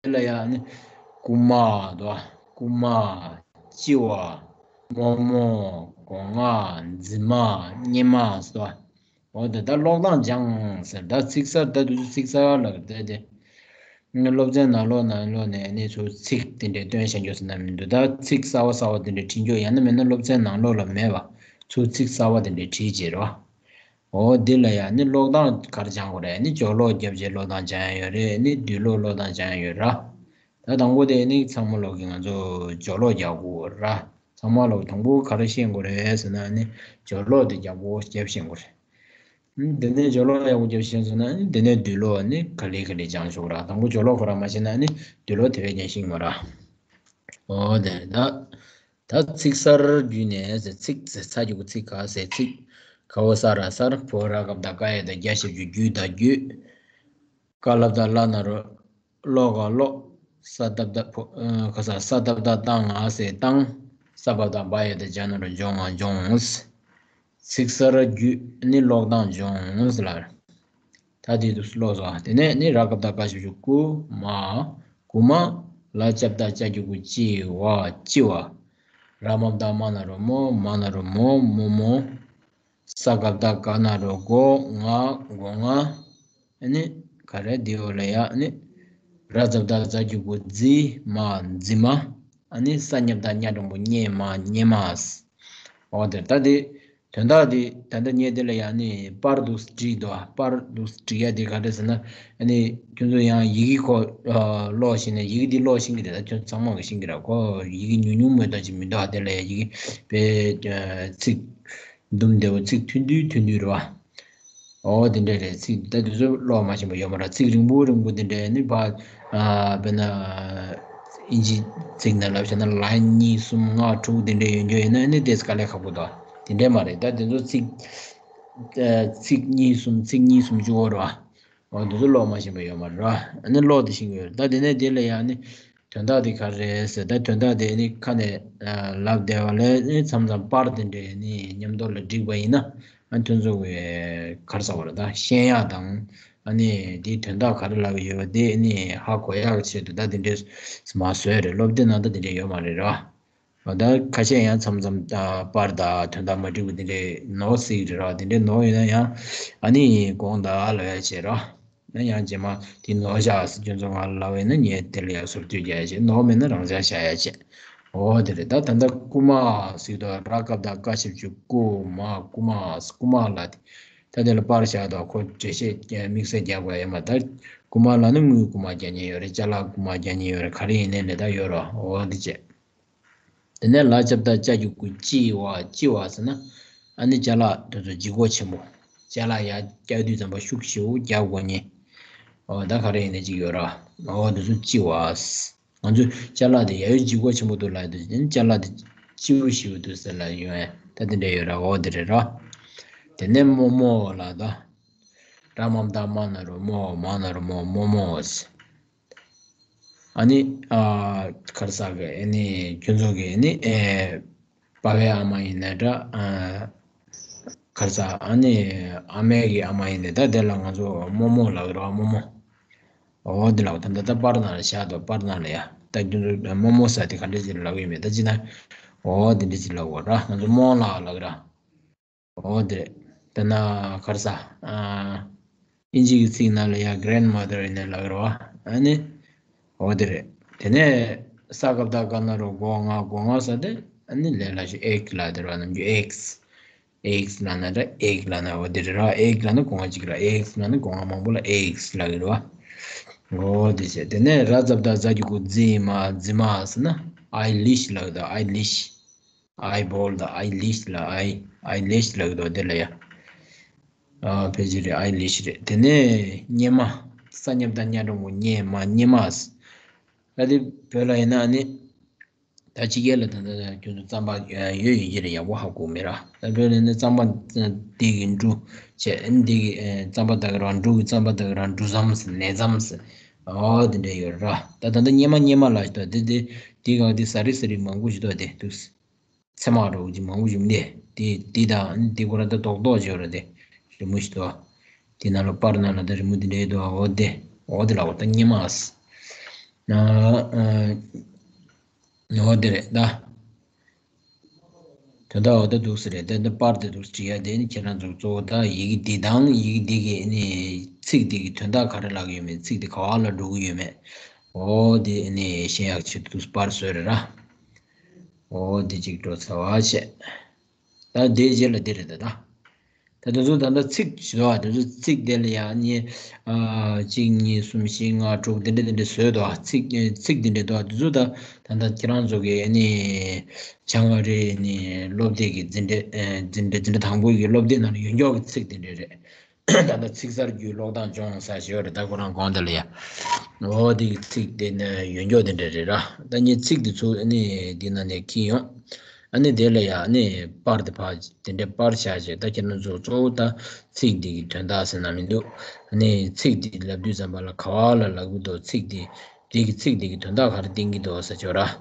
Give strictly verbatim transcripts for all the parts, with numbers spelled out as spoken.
དེ་ལ་ཡང་ནི་རྐུ་མ་དོ། རྐུ་མ། ལྕི་བ། རྨོ་མོ། སྒོ་ང་། རྫི་མ། སྙེ་མ་སོ། འོ་དེ་ད་ཀློག་སྟངས་སྦྱངས་ཟེར། ད་ཚིག་གསར། ད་དུས་ཚོད་ཚིག་གསར་ལ་དེ་དེ། ནི་སློབ་ཚན་ནང་ལོགས་ནང་ལོགས་ནས་ནི་ཚུར་ཚིག་དེ་འདྲའི་སྟོན་བྱ་རྒྱུ་ཟེར་ན་མི་འདུག་ད་ཚིག་གསར་བ་གསར་བ་དེ་འདྲའི་བྲིས་རྒྱུ་ཡང་ན་མིན་ན་སློབ་ཚན་ནང་ལོགས་ལ་མེད་པ། ཚུར་ཚིག་གསར་བ་དེ་འདྲའི་བྲིས་རྗེས་རོ། འོ་འདི་ལ་ཡང་ནི་ཀློག་སྟངས་ག་རེ་སྦྱང་དགོས་རེད། ནི་སྦྱོར་ཀློག་བརྒྱབ་རྗེས་ཀློག་སྟངས་སྦྱང་ཡ་ཡོད་རེད། ནི་བསྡུས་ཀློག་ཀློག་སྟངས་སྦྱང་ཡ་ཡོད་ར། ད་དང་པོ་དེ་ནི་ཚང་མ་ལོག་གི་ང་ཚོ་སྦྱོར་ཀློག་རྒྱག་དགོས་ར། ཚང་མ་ལོག་དང་པོ་ག་རེ་ཤེས་དགོས་རེད་ཟེར་ན་ནི་སྦྱོར་ཀློག་དེ་རྒྱག་དགོས། རྒྱབ་ཤེས་དགོས་རེད། འདི་ནས་སྦྱོར་ཀློག་ཡག་པོ་རྒྱབ་ཤེས་སོང་ན་ནི་འདི་ནས་བསྡུས་ཀློག་ནི་ག་ལེ་ག་ལེ་སྦྱང་ཆོག་ར། དང་པོ་སྦྱོར་ཀློག་ཁོ་རང་མ་ཤེས་ན་ནི་བསྡུས་ཀློག་དེ་བས་ཀྱང་ཤེས་མ་ར། འོ་དེ་ད། ད་ཚིག་གསར་བརྒྱུད་ནས་ཟེར། ཚིག་ཟེར་ཚ་རྒྱུ་གུ་ཚིག་ག་ཟེར། ཚིག་ག་འོ་ས་ར་གསར། བོ་ར་ག་བཏགས་ག་ཡ་བཏགས་གྱ་ཞབས་ཀྱུ་གྱུ་ད་གྱུད། ཀ་ལ་བཏགས་ཀླ་ན་རོ་ཀློ་ག་ཀློག་ས་ད་བཏགས་བོ། ཨ། ག་ས། ས་ད་བཏགས་སྟ་ང་ཟེར་སྟངས། ས་བ་བཏགས་སྦ་ཡ་བཏགས་སྦྱ་ན་རོ་སྦྱོ་ང་སྦྱོངས། ཚིག་གསར་བརྒྱུད་ནི་ཀློག་སྟངས་སྦྱོངས་ལ། ད་དེ་དུས་ཀློག་སོ། དེ་ནས་ནི་ར་ག་བཏགས་རྐ་ཞབས་ཀྱུ་རྐུ་མ། རྐུ་མ། ལ་ལྕ་བཏགས་ལྕ་རྒྱུ་གུ་ལྕི་བ། ལྕི་བ། ར་མ་བཏགས་རྨ་ན་རོ་རྨོ། མ་ན་རོ་མོ། རྨོ་མོ། ས་ག་བཏགས་སྐ་ན་རོ་སྐོ། སྔ། སྒོ་སྔ། ཨ་ནི་ག་རེ་འདི་འོག་ལ་ཡ། ཨ་ནི་ར་ཛ་བཏགས་རྫ་རྒྱུ་གུ་རྫི་མ། རྫི་མ། ཨ་ནི་ས་ཉ་བཏགས་སྙ་འགྲེང་བུ་སྙེ་མ། སྙེ་མ། འོ་དེ་ད་དེ་དོན་དག་དེ་ད་ལྟ་ངས་དེ་ལ་ཡ་ནི་པར་འདུག་བྲིས་འདུག་པར་འདུག་བྲིས་ཡ་དེ་ག་རེ་ཟེར་ན། ཨ་ནི་ཁྱོད་ཚོ་ཡང་ཡི་གེ་ཁོ་ཀློག་ཤེས་ན། ཡི་གེ་འདི་ཀློག་ཤེས་ཀྱི་རེད། ད་ཁྱོད་ཚང་མ་གི་ཤེས་ཀྱི་རེད། ཁོ་ཡི་གེ་ཉུང་ཉུང་མོ་ད་ཅིག་མི་འདུག་དེ་ལ་ཡ་ཡི་གེ་པའི་ཚིག་དུམ་བདེ་བོ་ཚིག་ཐུང་ཐུང་ཐུང་ཐུང་རེད་བ། འོ་དེ་འདྲ་རེད། ཚིག་ད་དུས་ཚོད་ཀློག་མ་ཤེས་པ་ཡོད་མ་རེད། ཚིག་རིང་པོ་རིང་པོ་དེ་འདྲ་ནི་ཕ། ཨ། དཔེར་ན་ཨིན་ཇི་ཚིག་ནང་ལབ་བྱས་ན་ལའིན་གཉིས་གསུམ་ལྔ་དྲུག་དེ་འདྲ་ཡོད་རྒྱུ་ཡིན་ན་ནི་དེ་དཀའ་ལས་ཁག་པོ་འདུག་དེ་འདྲ་མ་རེད། ད་དེ་ཚོ་ཚིག་ཨ། ཚིག་གཉིས་གསུམ། ཚིག་གཉིས་གསུམ་བཅུ་བོ་རེད་བ། འོ་དེ་ཚོ་ཀློག་མ་ཤེས་པ་ཡོད་མ་རེད་བ། ཨ་ནི་ཀློག་དེ་ཤེས་ཀྱི་ཡོད་རེད། ད་དེ་ནས་དེ་ལ་ཡང་ནི། དོན་དག་དེ་ག་རེ་རེད་ཟེར། ད་དོན་དག་དེ་ནི་ཁ་ནས་ལབ་བསྡད་པ་ལས་ནི་མཚམས་མཚམས་པར་དེ་འདྲས་ནི་མཉམ་དུ་ལ་བསྒྲིགས་པ་ཡིན་ན། ཨ། ཁྱོད་ཚོ་གི་ག་རེ་ཟེར་དགོས་རེད། ད་ཤེས་ཡག་དང་། ཨ་ནི་དེའི་དོན་དག་ག་རེ་ལབ་ཀྱི་ཡོད་པ་དེ་ནི་ཧ་གོ་ཡག་ཆེད་དུ་ད་དེ་འདྲས་མར་བཟོས་རེད། སློབ་དེབ་ནང་ད་དེ་འདྲས་ཡོད་མ་རེད་ར། ད་ཁ་ཤས་ཡང་མཚམས་མཚམས་ད་པར་དང་དོན་དག་མ་འགྲིག་པ་དེ་འདྲས་ནོར་སྲིད་ཀྱི་རེད་ར། དེ་འདྲས་ནོར་ཡོད་ན་ཡང་ཨ་ནི་དགོངས་དག་ལབ་ཡ་བྱེད་ར། ཡང་རྗེས་མ་དེ་ནོར་བཞག་ཟེར་ཁྱོད་ཚོ་ང་ལ་ལབ་པ་ཡིན་ན་ངས་དེ་ལ་ཡང་སོར་གཏོད་རྒྱག་ཡ་བྱེད། ནོར་མེད་ན་རང་འཇགས་བཞག་ཡ་བྱེད། འོ་དེ་རེད། ད་ད་ལྟ་རྐུ་མ་ཟེར་དུས་ར་ག་བཏགས་རྐ་ཞབས་ཀྱུ་རྐུ་མ། རྐུ་མ། རྐུ་མ་ལ་དེ་ད་དེ་ལ་པར་བཞག་དང་ཁོ་འགྲེལ་བཤད་དམིགས་བསལ་རྒྱག་དགོས་ཡོད་མ་རེད། ད་རྐུ་མ་ལ་ནི་དངུལ་རྐུ་མ་རྒྱག་མཁན་ཡོད་རེད། ཅ་ལག་རྐུ་མ་རྒྱག་མཁན་ཡོད་རེད། ག་རེ་ཡིན་ནའི་ལས་ད་ཡོད་ར། འོ་དེ་བྱེད། དེ་ནས་ལ་ལྕ་བཏགས་ལྕ་རྒྱུ་གུ་ལྕི་བ། ལྕི་བ་ཟེར་ན་ཨ་ནི་ཅ་ལག་དེ་ཚོ་ལྗིད་ཁོག་ཆེན་པོ། ཅ་ལག་ཡར་བཀྱག་དུས་ཙམ་པ་ཤུགས་ཞེ་པོ་རྒྱག་དགོས་མཁན། འོ་ད་ག་རེ་ཡིན་ནའི་ཅིག་ཡོད་ར། འོ་དེ་ཚོ་ལྕི་བ། ང་ཚོས་ཅ་ལག་དེ་ཡ་ཡོ་ལྗིད་ཁོག་ཆེན་པོ་འདུག་ལབ་དུས་ཅ་ལག་དེ་ལྕི་བོ་ཞེ་པོ་འདུག་ཟེར་ལབ་ཡོང་ཡ། ད་དེ་འདྲ་ཡོད་ར། འོ་དེ་རེད་ར། དེ་ནས་རྨོ་མོ་ལ་ད། ར་མ་བཏགས་རྨ་ན་རོ་རྨོ། མ་ན་རོ་མོ། རྨོ་མོ་ཟེར། ཨ་ནི། ཨ། ག་རེ་ཟེར་གི། ཨ་ནི་ཁྱོད་ཚོ་གི་ཨ་ནི། ཨེ། པ་ཕའི་ཨ་མ་ཡིན་ན་འདྲ། ཨ། ག་རེ་ཟེར། ཨ་ནི་ཨ་མའི་གི་ཨ་མ་ཡིན་ན་ད་དེ་ལ་ང་ཚོ་རྨོ་མོ་ལབ་ཀྱི་རེད་བ། རྨོ་མོ། འོ་དེ་ལབ། ད་ད་ད་པར་ནང་ལ་བཞག་འདུག་པར་ནང་ལ་ཡ། ད་ཁྱོད་ཚོ་རྨོ་མོ་ཟེར་དེ་ག་འདྲ་ཅིག་ལབ་ཀྱི་ཡོད་མེད། ད་ཅི་ན། འོ་དེ་འདྲ་ཅིག་ལབ་དགོས་ར། ང་ཚོ་རྨོ་ལགས་ལབ་ཀྱི་ར། འོ་དེ་རེད། དེ་ན་ག་རེ་ཟེར། ཨ། ཨིན་ཇི་གི་ཚིག་ནང་ལ་ཡ་གྷི་རེན་མ་དར་ཡིན་ནའི་ལབ་ཀྱི་རེད་བ། ཨ་ནི། འོ་དེ་རེད། དེ་ནས་ས་ག་བཏགས་སྐ་ན་རོ་སྒོ་ང་། སྒོ་ང་ཟེར་དེ་ཨ་ནི་ལས་སླ་ཤོས་ཨེག་ལབ་དེ་རེད་བ། ནམ་རྒྱུན་ཨེགས། ཨེགས་ལབ་ན་འདྲ། ཨེག་ལབ་ན་འོ་དེ་རེད་ར། ཨེག་ལབ་ན་སྒོ་ང་གཅིག་ར། ཨེགས་ལབ་ན་སྒོ་ང་མང་པོ་ལ་ཨེགས་ལབ་ཀྱི་རེད་བ། འོ་དེ་བྱས། དེ་ནས་ར་ཛ་བཏགས་རྫ་རྒྱུ་གུ་རྫི་མ། རྫི་མ་ཟེར་ན་ཨའི་ལིཤ་ལབ་ཀྱི་འདུག་ཨའི་ལིཤ། ཨའི་བོལ་དང་ཨའི་ལིཤ་ལ། ཨའི། ཨའི་ལེཤ་ལབ་ཀྱི་འདུག་དེ་ལ་ཡ། ཨ། ཕལ་ཆེར་རེད། ཨའི་ལེཤ་རེད། དེ་ནས་སྙེ་མ། ས་ཉ་བཏགས་སྙ་འགྲེང་བུ་སྙེ་མ། སྙེ་མ་ཟེར། ད་དེ་བོད་ལ་ཡིན་ན་ནི། ད་ཕྱི་རྒྱལ་ལ་ད་ལྟ་ཁྱོད་ཚོ་རྩམ་པ་ཡོད་ཡོད་ཀྱི་རེད། ཡག་པོ་ཧ་གོ་མེད་ར། ད་བོད་ལ་ནི་རྩམ་པ་འདི་གི་འབྲུ་བྱས། འདི་གི་རྩམ་པ་ད་ག་རང་། འབྲུ་གི་རྩམ་པ་ད་ག་རང་། འབྲུ་རྩམ་ཟེར། ནས་རྩམ་ཟེར། ཨོ་དེ་འདྲ་ཡོད་ར། ད་ད་ལྟ་སྙེ་མ་སྙེ་མ་ལབ་ཀྱི་འདུག་དེ་དེ་དེ་ག་དེ་ཟ་རི་ཟ་རི་མང་པོ་ཞིག་འདུག་དེ་འདུག་ཚེར་མ་འདྲ་བོ་ཅིག་མང་པོ་ཞིག་འདུག་དེ་དེ་དང་དེ་ཁོ་རང་ད་རྡོག་རྡོག་ཅིག་ཡོད་རེད་དེ། རི་མོ་ཞིག་འདུག་དེ་ནང་ལ་པར་ནང་ལ་ད་རི་མོ་དེ་འདྲ་ཡོད་འདུག་འོ་དེ། འོ་དེ་ལབ་དགོས། ད་སྙེ་མ་ཟེར། ཨ། ཨ། ནོར་དེ་རེད་ད། དོན་དག་འོ་ད་འདུག་སེ་རེད། ད་ད་པར་དེ་འདུག་སེ་བྲིས་ཡ་དེ་ནི་ཁྱེད་རང་ཚོ་གཙོ་བོ་ད་ཡི་གེ་འདི་དང་ཡི་གེ་འདི་གི་ནི་ཚིག་འདི་གི་དོན་དག་ག་རེ་ལབ་ཀྱི་ཡོད་མེད། ཚིག་འདི་ག་བ་ལ་འགྲོ་གི་ཡོད་མེད། འོ་དེ་ནི་ཤེས་ཡག་ཆེད་དུ་འདུག་སེ་པར་བཟོས་རེད་ར། འོ་དེ་གཅིག་འགྲོ་ཚར་བ་བྱས། ད་དེའི་རྗེས་ལ་འདི་རེད་ད་ད། ད་དེ་ཚོ་ད་ལྟ་ཚིག་ཞིག་འདུག་ཨ། དེ་ཚོ་ཚིག་དེ་ལ་ཡང་ནི། ཨ། གཅིག་གཉིས་གསུམ་བཞི་ལྔ་དྲུག་དེ་འདྲ་དེ་འདྲ་བཟོས་འདུག་ཨ། ཚིག་ཚིག་དེ་འདྲ་འདུག་ཨ། དེ་ཚོ་ད་ད་ལྟ་ཁྱེད་རང་ཚོ་གི་ནི་བྱང་ཨ་རིའི་ནི་སློབ་དེབ་ཀྱི་འཛིན་གྲྭ། ཨ། འཛིན་གྲྭ་འཛིན་གྲྭ་དང་པོ་གི་སློབ་དེབ་ནང་ལ་ཡོད་མཁན་གྱི་ཚིག་དེ་འདྲ་རེད། ད་ལྟ་ཚིག་གསར་བརྒྱུད་ཀློག་སྟངས་སྦྱོང་ས་ཞེས་པ་རེད། ད་ཁོ་རང་གོང་དེ་ལ་ཡ། འོ་དེ་གི་ཚིག་དེ་ནི་ཡོད་མཁན་དེ་འདྲ་རེད་ར། ད་ངས་ཚིག་དེ་ཚོ་ནི་འདི་ནང་ནས་འཁྱེར་ཡོང་། ཨ་ནི་དེ་ལ་ཡ་ནི་པར་དེ་ཕར་དེ་འདྲའི་པར་བཞག་བྱས། ད་ཁྱེད་རང་ཚོ་གཙོ་བོ་ད་ཚིག་འདི་གི་དོན་དག་ཟེར་ན་མི་འདུག་ཨ་ནི་ཚིག་འདི་ལབ་དུས་ཙམ་པ་ལ་ག་བ་ལ་ལབ་ཀྱི་འདུག་ཚིག་འདི་འདི་གི་ཚིག་འདི་གི་དོན་དག་ག་རེ་བསྟན་གྱི་འདུག་ཟེར་ཆོག་ར། ཨ།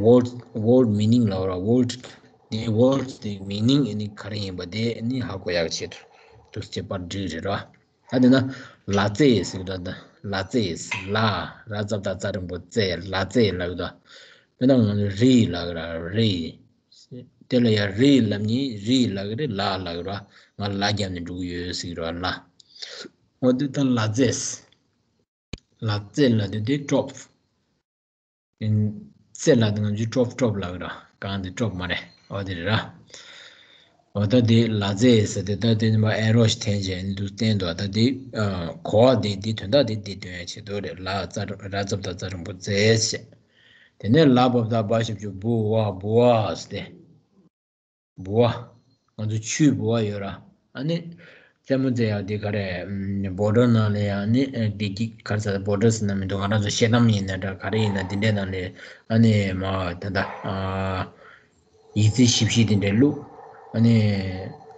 word word meaning ལབ་ར། word དེ་word དེ་meaning ཨ་ནི་ག་རེ་ཡིན་པ་དེ་ཨ་ནི་ཧ་གོ་ཡག་ཆེད་དུ་འདུག་སེ་པར་བསྒྲིགས་རེད་ར། ད་དེ་ན་ལ་རྩེ་ཟེར་གྱི་འདུག་ད་ལ་རྩེ། ལ། ར་ཙ་བཏགས་ཙ་རིང་པོ་རྩེ། ལ་རྩེ་ལབ་ཀྱི་འདུག་དཔེར་ན་ང་ཚོ་རི་ལབ་ཀྱི་ར། རི། དེ་ལ་ཡ་རི་ལབ་ནི་རི་ལབ་ཀྱི་རེད། ལ་ལབ་ཀྱི་ར། ང་ལ་བརྒྱབ་ནས་འགྲོ་གི་ཡོད་ཟེར་གྱི་ར། ལ། འོ་དེ་ད་ལ་རྩེ། ལ་རྩེ་ལབ་དུས་དེ་ཀྲོབ། རྩེ་ལབ་དུས་ང་ཚོས་ཀྲོབ་ཀྲོབ་ལབ་ཀྱི་ར། གང་དེ་ཀྲོབ་མ་རེད། འོ་དེ་རེད་ར། འོ་ད་དེ་ལ་རྩེ་ཟེར་དེ་ད་དེ་ནི་མ་ཨེ་རོ་ཞིག་འཐེན་བྱས་ནི་འདུག་བསྟན་འདུག་ད་དེ་གོ་བ་དེ་དེ་དོན་དག་དེ་དེ་སྟོན་ཡ་ཆེད་དུ་རེད། ལ་ཙ་ར་ཙ་བཏགས་ཙ་རིང་པོ་རྩེ་ཟེར། དེ་ནས་ལ་བ་བཏགས་བ་ཞབས་ཀྱུ་བུ་བ། བུ་བ་ཟེར་ཏེ། འབུ་བ། ང་ཚོ་ཆུའི་འབུ་བ་ཡོད་ར། ཨ་ནི་རྩེད་མོ་རྩེ་ཡག་དེ་ག་རེ། ཨམ། བོ་ཊར་ནང་ལ་ཡང་ནི་བདེ་སྐྱིད་ག་རེ་ཟེར། བོ་ཊར་ཟེར་ན་མི་འདུག་ང་རང་ཚོ་ཤེལ་དམ་ཡིན་ན་འདྲ་ག་རེ་ཡིན་ན་དེ་འདྲའི་ནང་ལ་ཨ་ནི་མ་ད་ལྟ། ཨ། ཡི་ཙི་ཞིབ་ཞིབ་དེ་འདྲ་བླུགས། ཨ་ནི།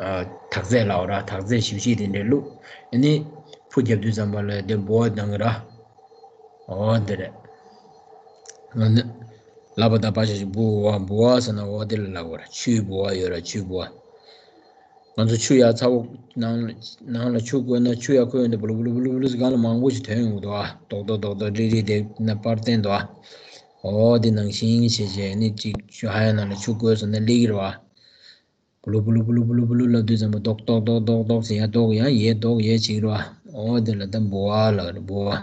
ཨ། དག་རྫས་ལབ་ར། དག་རྫས་ཞིབ་ཞིབ་དེ་འདྲ་བླུགས། ཨ་ནི་ཕུ་བརྒྱབ་དུས་ཙམ་པ་ལ་དེ་འབུ་བ་ལྡང་གི་ར། འོ་དེ་རེད། ང་ནི་ལ་བ་བཏགས་བ་ཞབས་ཀྱུ་བུ་བ། འབུ་བ་ཟེར་ན་འོ་དེ་ལ་ལབ་དགོས་ར། ཆུའི་འབུ་བ་ཡོད་ར། ཆུའི་འབུ་བ། ང་ཚོ་ཆུ་ཡར་ཚ་བོ་ནང་ལ་ནང་ལ་ཆུ་བསྐོལ་ན་ཆུ་ཡར་ཁོལ་ཡོང་དུས་སྦུ་ལུ་སྦུ་ལུ་སྦུ་ལུ་སྦུ་ལུ་ཟེར་སྒང་ལ་མང་པོ་ཞིག་ཐོན་ཡོང་གི་འདུག་ཨ། རྡོག་རྡོག་རྡོག་རྡོག་རིལ་རིལ་དེ་ན་པར་བསྟན་འདུག་ཨ། འོ་དེ་ནང་བཞིན་བྱས་བྱས་ནི་གཅིག་ཆུ་ཧ་ཡ་ནང་ལ་ཆུ་བསྐོལ་སོང་ན་སླེབས་ཀྱི་རེད་བ། སྦུ་ལུ་སྦུ་ལུ་སྦུ་ལུ་སྦུ་ལུ་སྦུ་ལུ་ལབ་དུས་ཙམ་པ་རྡོག་རྡོག་རྡོག་རྡོག་རྡོག་ཟེར་ཡ་རྡོག་ཡང་ཡས་རྡོག་ཡས་བྱེད་ཀྱི་རེད་བ། འོ་དེ་ལ་ད་འབུ་བ་ལབ་རེད། འབུ་བ།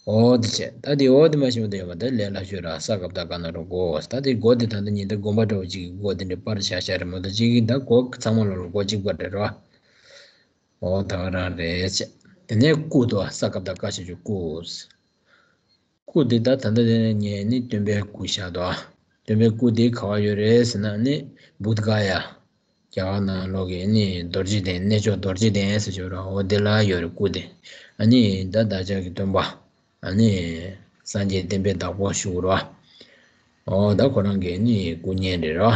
འོ་དེ་བྱས། ད་དེ་འོ་དེ་མ་ཤེས་པ་དེ་ཡོད་པ་ད་ལས་སླ་ཤོས་ར། ས་ག་བཏགས་སྒ་ན་རོ་སྒོ། ད་དེ་སྒོ་དེ་ད་ལྟ་ཉིན་ལྟར་དགོན་པ་འདྲ་བོ་ཅིག་གི་སྒོ་དེ་འདྲ་པར་བཞག་བཞག་རེད་མོ། ད་ཅིག་གིས་ད་སྒོ་ཚང་མ་ལོ་ལ་སྒོ་གཅིག་པ་རེད་ར། འོ་ད་ག་རང་རེད་བྱས། དེ་ནས་སྐུ་དོ། ས་ག་བཏགས་སྐ་ཞབས་ཀྱུ་སྐུ། སྐུ་འདི་ད་ད་ལྟ་དེ་ནས་ངས་ནི་སྟོན་པའི་སྐུ་བཞག་འདུག་ཨ། སྟོན་པའི་སྐུ་འདི་ག་བ་ཡོད་རེད་ཟེར་ན་ནི་བུདྡྷ་ག་ཡ། རྒྱ་གར་ནང་ལོགས་ཀྱི་ནི་རྡོ་རྗེ་གདན། གནས་མཆོག་རྡོ་རྗེ་གདན་ཟེར་ཞུ་ར། འོ་དེ་ལ་ཡོད་རེད་སྐུ་དེ། ཨ་ནི་ད་བདག་ཅག་གི་སྟོན་པ། ཨ་ནི་སངས་རྒྱས་བསྟན་པའི་བདག་པོ་ཞུ་ར། འོ་ད་ཁོ་རང་གི་ནི་སྐུ་བརྙན་རེད་ར།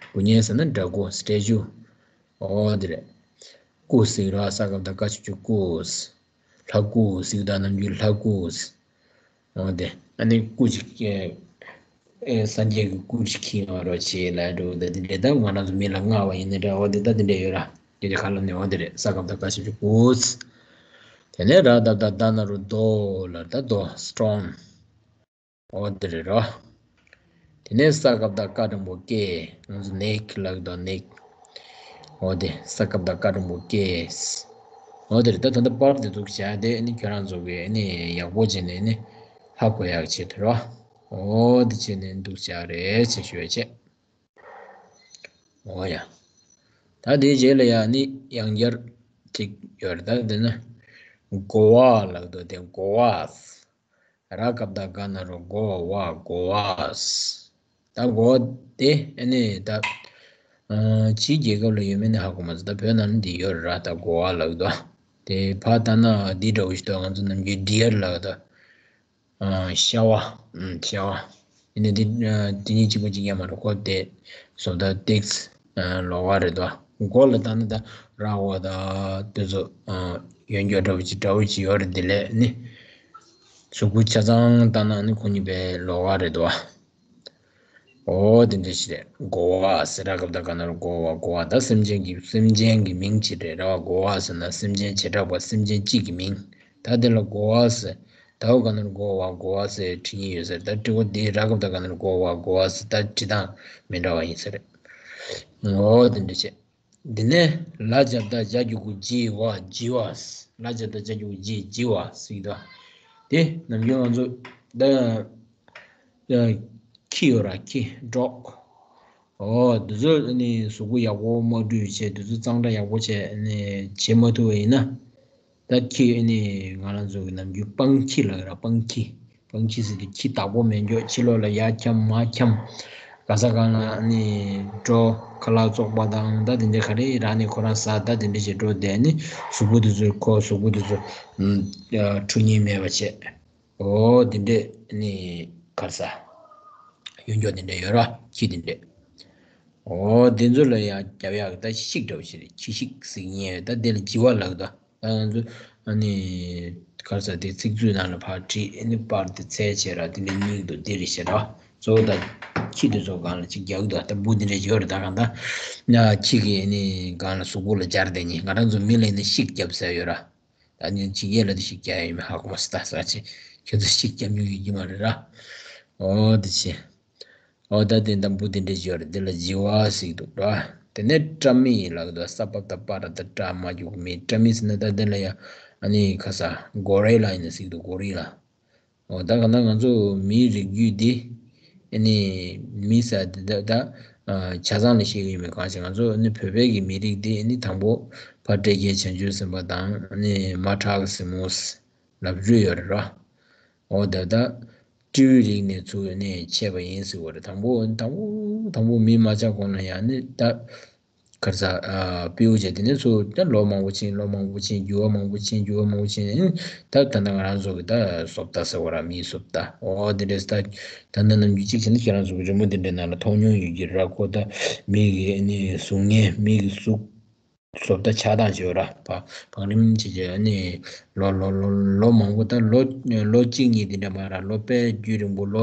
སྐུ་བརྙན་ཟེར་ན་འདྲ་སྐུ། སི་ཊེ་ཅུ། འོ་དེ་རེད། སྐུ་ཟེར་ར། ས་ག་བཏགས་སྐ་ཞབས་ཀྱུ་སྐུ། ལྷ་སྐུ་ཟེར་གྱི་འདུག་ནམ་རྒྱུན་ལྷ་སྐུ། འོ་དེ་ཨ་ནི་སྐུ་ཅིག་ཨེ། སངས་རྒྱས་ཀྱི་སྐུ་ཅིག་འཁྱེར་ཡོང་བ་རོ་བྱེད་ལ་འགྲོ། ད་དེ་འདྲ་ད་ང་རང་ཚོ་མི་ལ་མངའ་བ་ཡིན་ན་འདྲ། འོ་དེ་ད་དེ་འདྲ་ཡོད་ར། དེ་དེ་ཁ་ལ་ནི་འོ་དེ་རེད། ས་ག་བཏགས་སྐ་ཞབས་ཀྱུ་སྐུ། དེ་ནས་ར་བཏགས་རྡ་ན་རོ་རྡོ་ལ་ད་རྡོ། སི་ཊོང་། འོ་དེ་རེད་རོ། དེ་ནས་ས་ག་བཏགས་སྐ་འགྲེང་བུ་སྐེ། ང་ཚོ་ནེག་ལབ་ཀྱི་འདུག་ནེག་འོ་དེ་ས་ག་བཏགས་སྐ་འགྲེང་བུ་སྐེ། འོ་དེ་རེད། ད་ད་ལྟ་པར་དེ་འདུག་བྱས་དེ་ནི་ཁྱོད་རང་ཚོ་གིས་ནི་ཡག་པོ་བྱས་ནས་ནི་ཧ་གོ་ཡག་ཆེད་དུ་རོ། འོ་དེ་བྱས་ནས་འདུག་བྱས་རེད་ཅེས་ཞུ་བ་བྱས། འོ་ཡ། ད་དེའི་རྗེས་ལ་ཡང་ནི་ཡང་བསྐྱར་ཅིག་ཡོད་རེད། ད་དེ་ནི་གོ་བ་ལབ་ཀྱི་འདུག་དེ་གོ་བ། ར་ག་བཏགས་རྒ་ན་རོ་རྒོ་བ། གོ་བ། ད་གོ་བ་དེ་ཨ་ནི་ད་ཨ་ཕྱིའི་རྒྱལ་ཁབ་ལ་ཡོད་མེད་ནི་ཧ་གོ་མ་སོང་། ད་བོད་ནང་ནི་འདི་ཡོད་རེད་ར། ད་གོ་བ་ལབ་ཀྱི་འདུག་དེ་ཕར་ལྟ་ན་འདི་འདྲ་བོ་ཞིག་འདུག་ང་ཚོ་ནམ་རྒྱུན་ཌི་ཡར་ལབ་ཀྱི་འདུག་ཨ། ཤ་བ། ཨ། ཤ་བ། ཡིན་ནའི་འདི་ཨ་འདི་གཉིས་གཅིག་པ་གཅིག་རྐྱང་མ་རེད། ཁོ་དེ་བཟོ་ལྟ་ཏེགས་ཨ་ལོགས་ཀ་རེད་དོ། མགོ་ལ་བཏགས་ན་ད་ར་བ་ད་དེ་ཚོ་ཨ་ཡོན་སྐྱོ་འདྲ་བོ་ཅིག་འདྲ་བོ་ཅིག་ཡོད་རེད། དེ་ལས་ནི་གཟུགས་པོ་ཆ་ཚང་བཏགས་ན་ནི་ཁོ་གཉིས་པའི་ལོགས་ཀ་རེད་དོ། འོ་དེ་འདྲ་ཞིག་རེད། གོ་བ་ཟེར། ར་ག་བཏགས་རྒ་ན་རོ་གོ་བ། གོ་བ་ད་སེམས་ཅན་གྱི་སེམས་ཅན་གྱི་མིང་ཅིག་རེད་ར། གོ་བ་ཟེར་ན་སེམས་ཅན་བྱེ་བྲག་པ་སེམས་ཅན་གཅིག་གི་མིང་། ད་དེ་ལ་གོ་བ་ཟེར། ད་འོ་ག་ནོར་གོ་བ་གོ་བ་ཟེར་བྲིས་ཉིན་ཡོད་ཟེར། ད་བྲིས་གོ་འདི་ར་སྐབས་ད་ག་ནོར་གོ་བ་གོ་བ་ཟེར། ད་བྲིས་སྟངས་མི་འདྲ་བ་ཡིན་ཟེར། འོ་དེ་འདྲ་བྱས། འདི་ནས་ལ་བརྒྱབ་ད་བྱ་རྒྱུ་གུ་ལྗི་བ་ལྗི་བ། ལ་བརྒྱབ་ད་བྱ་རྒྱུ་གུ་ལྗི་ལྗི་བ་ཟེར་གྱི་འདུག་དེ་ནམ་རྒྱུན་ང་ཚོ་ད་ཁྱི་ཡོད་ར། ཁྱི་ཌོག་འོ་དེ་ཚོ་ནི་གཟུགས་པོ་ཡག་པོ་མ་འདྲུས་བྱས། དེ་ཚོ་གཙང་སྦྲ་ཡག་པོ་བྱས་ནི་བྱེད་མ་ཐུབ་པ་ཡིན་ན། ད་ཁྱི་ནི་ང་རང་ཚོ་གི་ནམ་རྒྱུན་སྤང་ཁྱི་ལབ་ཡོད་ར། སྤང་ཁྱི། སྤང་ཁྱི་ཟེར་དུས་ཁྱི་བདག་པོ་མེད་འཇོག་ཕྱི་ལོགས་ལ་ཡར་འཁྱམ་མར་འཁྱམ། ག་ས་གང་ལ་ནི་འགྲོ། ཁ་ལག་བཙོག་པ་དང་ད་དེ་འདྲ་ག་རེ་རག་ནས་ཁོ་རང་ཟ། ད་དེ་འདྲ་བྱས་འགྲོ་བསྡད་ནི་གཟུགས་པོ་དེ་ཚོ་ཁོ་གཟུགས་པོ་དེ་ཚོ་ཨ་འཁྲུ་ཉེན་མེད་པ་བྱས། འོ་དེ་འདྲས་ནི་ག་རེ་ཟ། གཡུ་མཆོག་དེ་འདྲས་ཡོད་ར། ཁྱི་དེ་འདྲས། འོ་དེ་ཚོ་ལ་ཡང་རྒྱབ་ཡག་ད་ཤིག་འདྲ་བོ་ཞིག་རེད། ཁྱི་ཤིག་ཟེར་མཁན་ཡོད། ད་དེ་ལ་ལྗི་བ་ལབ་ད། ད་ང་ཚོ་ཨ་ནི་ག་རེ་ཟ། དེ་ཚིག་མཛོད་ནང་ལ་ཕར་བྲིས། ཨ་ནི་པར་དེ་འཚོལ་བྱས་ར། དེ་འདྲས་རྙེད་འདུག་དེ་རེད་ཤག་ར། གཙོ་བོ་ད་ཁྱི་དེ་ཚོ་སྒང་ལ་ཅིག་རྒྱག་གི་འདུག་ད་འབུ་དེ་འདྲས་ཡོད་རེད། ད་གང་ད་ཁྱི་གི་ཨ་ནི་སྒང་ལ་གཟུགས་པོ་ལ་སྦྱར་བསྡད་མཁན། ང་རང་ཚོ་མི་ལ་ཡིན་ན་ཤིག་རྒྱབ་ཟེར་ཡོད་ར། ད་ནི་ཕྱི་རྒྱལ་ལ་དེ་ཤིག་རྒྱག་ཡ་ཡིན་མིན་ཧ་གོ་མ་སོང་། ད་ཟེར་ཅིག་ཁྱོད་ཚོ་ཤིག་རྒྱབ་མྱོང་ཡོད་ཀྱི་མ་རེད་ར། འོ་དེ་བྱས། འོ་ད་དེ་འདམ་བུ་དེ་འདྲས་ཡོད་རེད། དེ་ལ་ལྗི་བ་ཟེར་གྱི་འདུག་ར། དེ་ནས་སྤྲ་མི་ལབ་ཀྱི་འདུག་ས་པ་བཏགས་སྤ་ར་བཏགས་སྤྲ། མ་འགྱུར་མི། སྤྲ་མི་ཟེར་ན་ད་དེ་ལ་ཡ་ཨ་ནི་ག་རེ་ཟ། གོ་རི་ལ་ཡིན་ན་ཟེར་གྱི་འདུག་གོ་རི་ལ། འོ་ད་ག་ན་ང་ཚོ་མིའི་རིགས་རྒྱུད་འདི་ཨ་ནི་མི་ཟེར་དེ་ད་ད་ཆ་ཚང་ལ་བཤད་ཀྱི་ཡོད་མེད་གང་ཤེས། ང་ཚོ་ཨ་ནི་བོད་པའི་གི་མི་རིགས་འདི་ཨ་ནི་དང་པོ་ཕ་སྤྲེལ་རྒྱལ་བྱང་ཆུབ་སེམས་དཔའ་དང་ཨ་ནི་མ་ཁྲག་གི་སྲིན་མོ་ལབ་རྒྱུ་ཡོད་རེད་ར། འོ་ད་ད་སྤྲེའུའི་རིགས་ནས་ཚུར་ཨ་ནི་མཆེད་པ་ཡིན་ཟེར་བ་རེད། དང་པོ་དང་པོ་དང་པོ་མི་མ་ཆགས་གོང་ལ་ཡང་ནི་ད་ག་རེ་ཟ། ཨ་སྤྲེའུ་བྱས། དེ་ནས་ཚུར་ད་ལོ་མང་པོ་ཕྱིན། ལོ་མང་པོ་ཕྱིན། འགྱུར་བ་མང་པོ་ཕྱིན། འགྱུར་བ་མང་པོ་ཕྱིན། ད་ད་ལྟ་ང་རང་ཚོ་གི་ད་བཟོ་ལྟ་ཟེར་བ་ར། མིའི་བཟོ་ལྟ། འོ་དེ་འདྲས། ད་ད་ལྟ་ནམ་རྒྱུན་གཅིག་བྱས་ན་ཁྱེད་རང་ཚོ་གི་རི་མོ་དེ་འདྲའི་ནང་ལ་མཐོང་མྱོང་ཡོད་ཀྱི་ར། ཁོ་ད་མི་གི་ཨ་ནི་གཟུགས་བརྙན། མི་གི་གཟུགས་བཟོ་ལྟ་ཆགས་སྟངས་བྱས་པ་ར། བ་བང་རིམ་བྱས་བྱས་ཨ་ནི་ལོ་ལོ་ལོ་ལོ་མང་པོ། ད་ལོ་ལོ་གཅིག་གཉིས་དེ་འདྲ་མ་ར། ལོ་དཔེ་རྒྱུན་རིང་པོ། ལོ་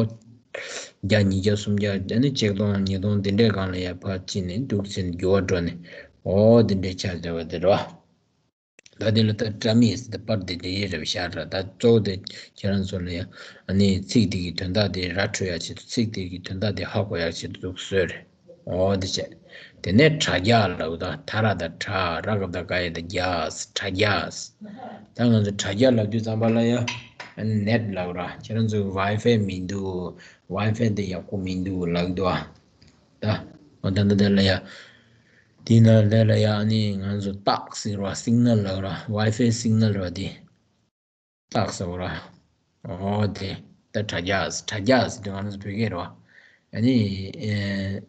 བརྒྱ་ཉིས་བརྒྱ་སུམ་བརྒྱ། ཨ་ནི་ཆིག་སྟོང་ཉིས་སྟོང་དེ་འདྲའི་སྒང་ལ་ཡར་ཕར་ཕྱིན་ནས་འདུག་ཟེར་འགྱུར་བ་འགྲོ་ནས། འོ་དེ་འདྲའི་ཆ་བཞག་པ་དེ་རེད་བ། ད་དེ་ལ་ད་སྤྲ་མི་ཟེར་ཏེ་པར་དེ་འདྲའི་རེད་བཞག་ར། ད་གཙོ་བོ་དེ་ཁྱེད་རང་ཚོ་ལ་ཡང་ཨ་ནི་ཚིག་དེ་གི་དོན་དག་དེ་ར་འཕྲོད་ཡག་ཆེད་དུ། ཚིག་དེ་གི་དོན་དག་དེ་ཧ་གོ་ཡག་ཆེད་དུ་འདུག་བཟོས་རེད། འོ་དེ་བྱས། དེ་ནས་དྲ་རྒྱ་ལབ་ད། ད་ར་བཏགས་དྲ། ར་ག་བཏགས་རྒ་ཡ་བཏགས་རྒྱ། དྲ་རྒྱ། ད་ང་ཚོ་དྲ་རྒྱ་ལབ་དུས་ཙམ་པ་ལ་ཡ་ཨ་ནི་ནེཊ་ལབ་ར། ཁྱེད་རང་ཚོ་ཝའི་ཕའི་མི་འདུག་ཝའི་ཕའི་དེ་ཡག་པོ་མི་འདུག་ལབ་འདུག་ཨ། ད་འོ་ད་ད་དེ་ལ་ཡ། དེ་ན་ལས་ལ་ཡ་ཨ་ནི་ང་ཚོ་རྟགས་ཟེར་བ། སིག་ནལ་ལབ་ར། ཝའི་ཕའི་སིག་ནལ་ར་དེ། རྟགས་ཟེར་བ་ར། འོ་དེ། ད་དྲ་རྒྱ། དྲ་རྒྱ་ཟེར་དུས་ང་ཚོ་བོད་སྐད་རེད་བ། ཨ་ནི་ཨེ་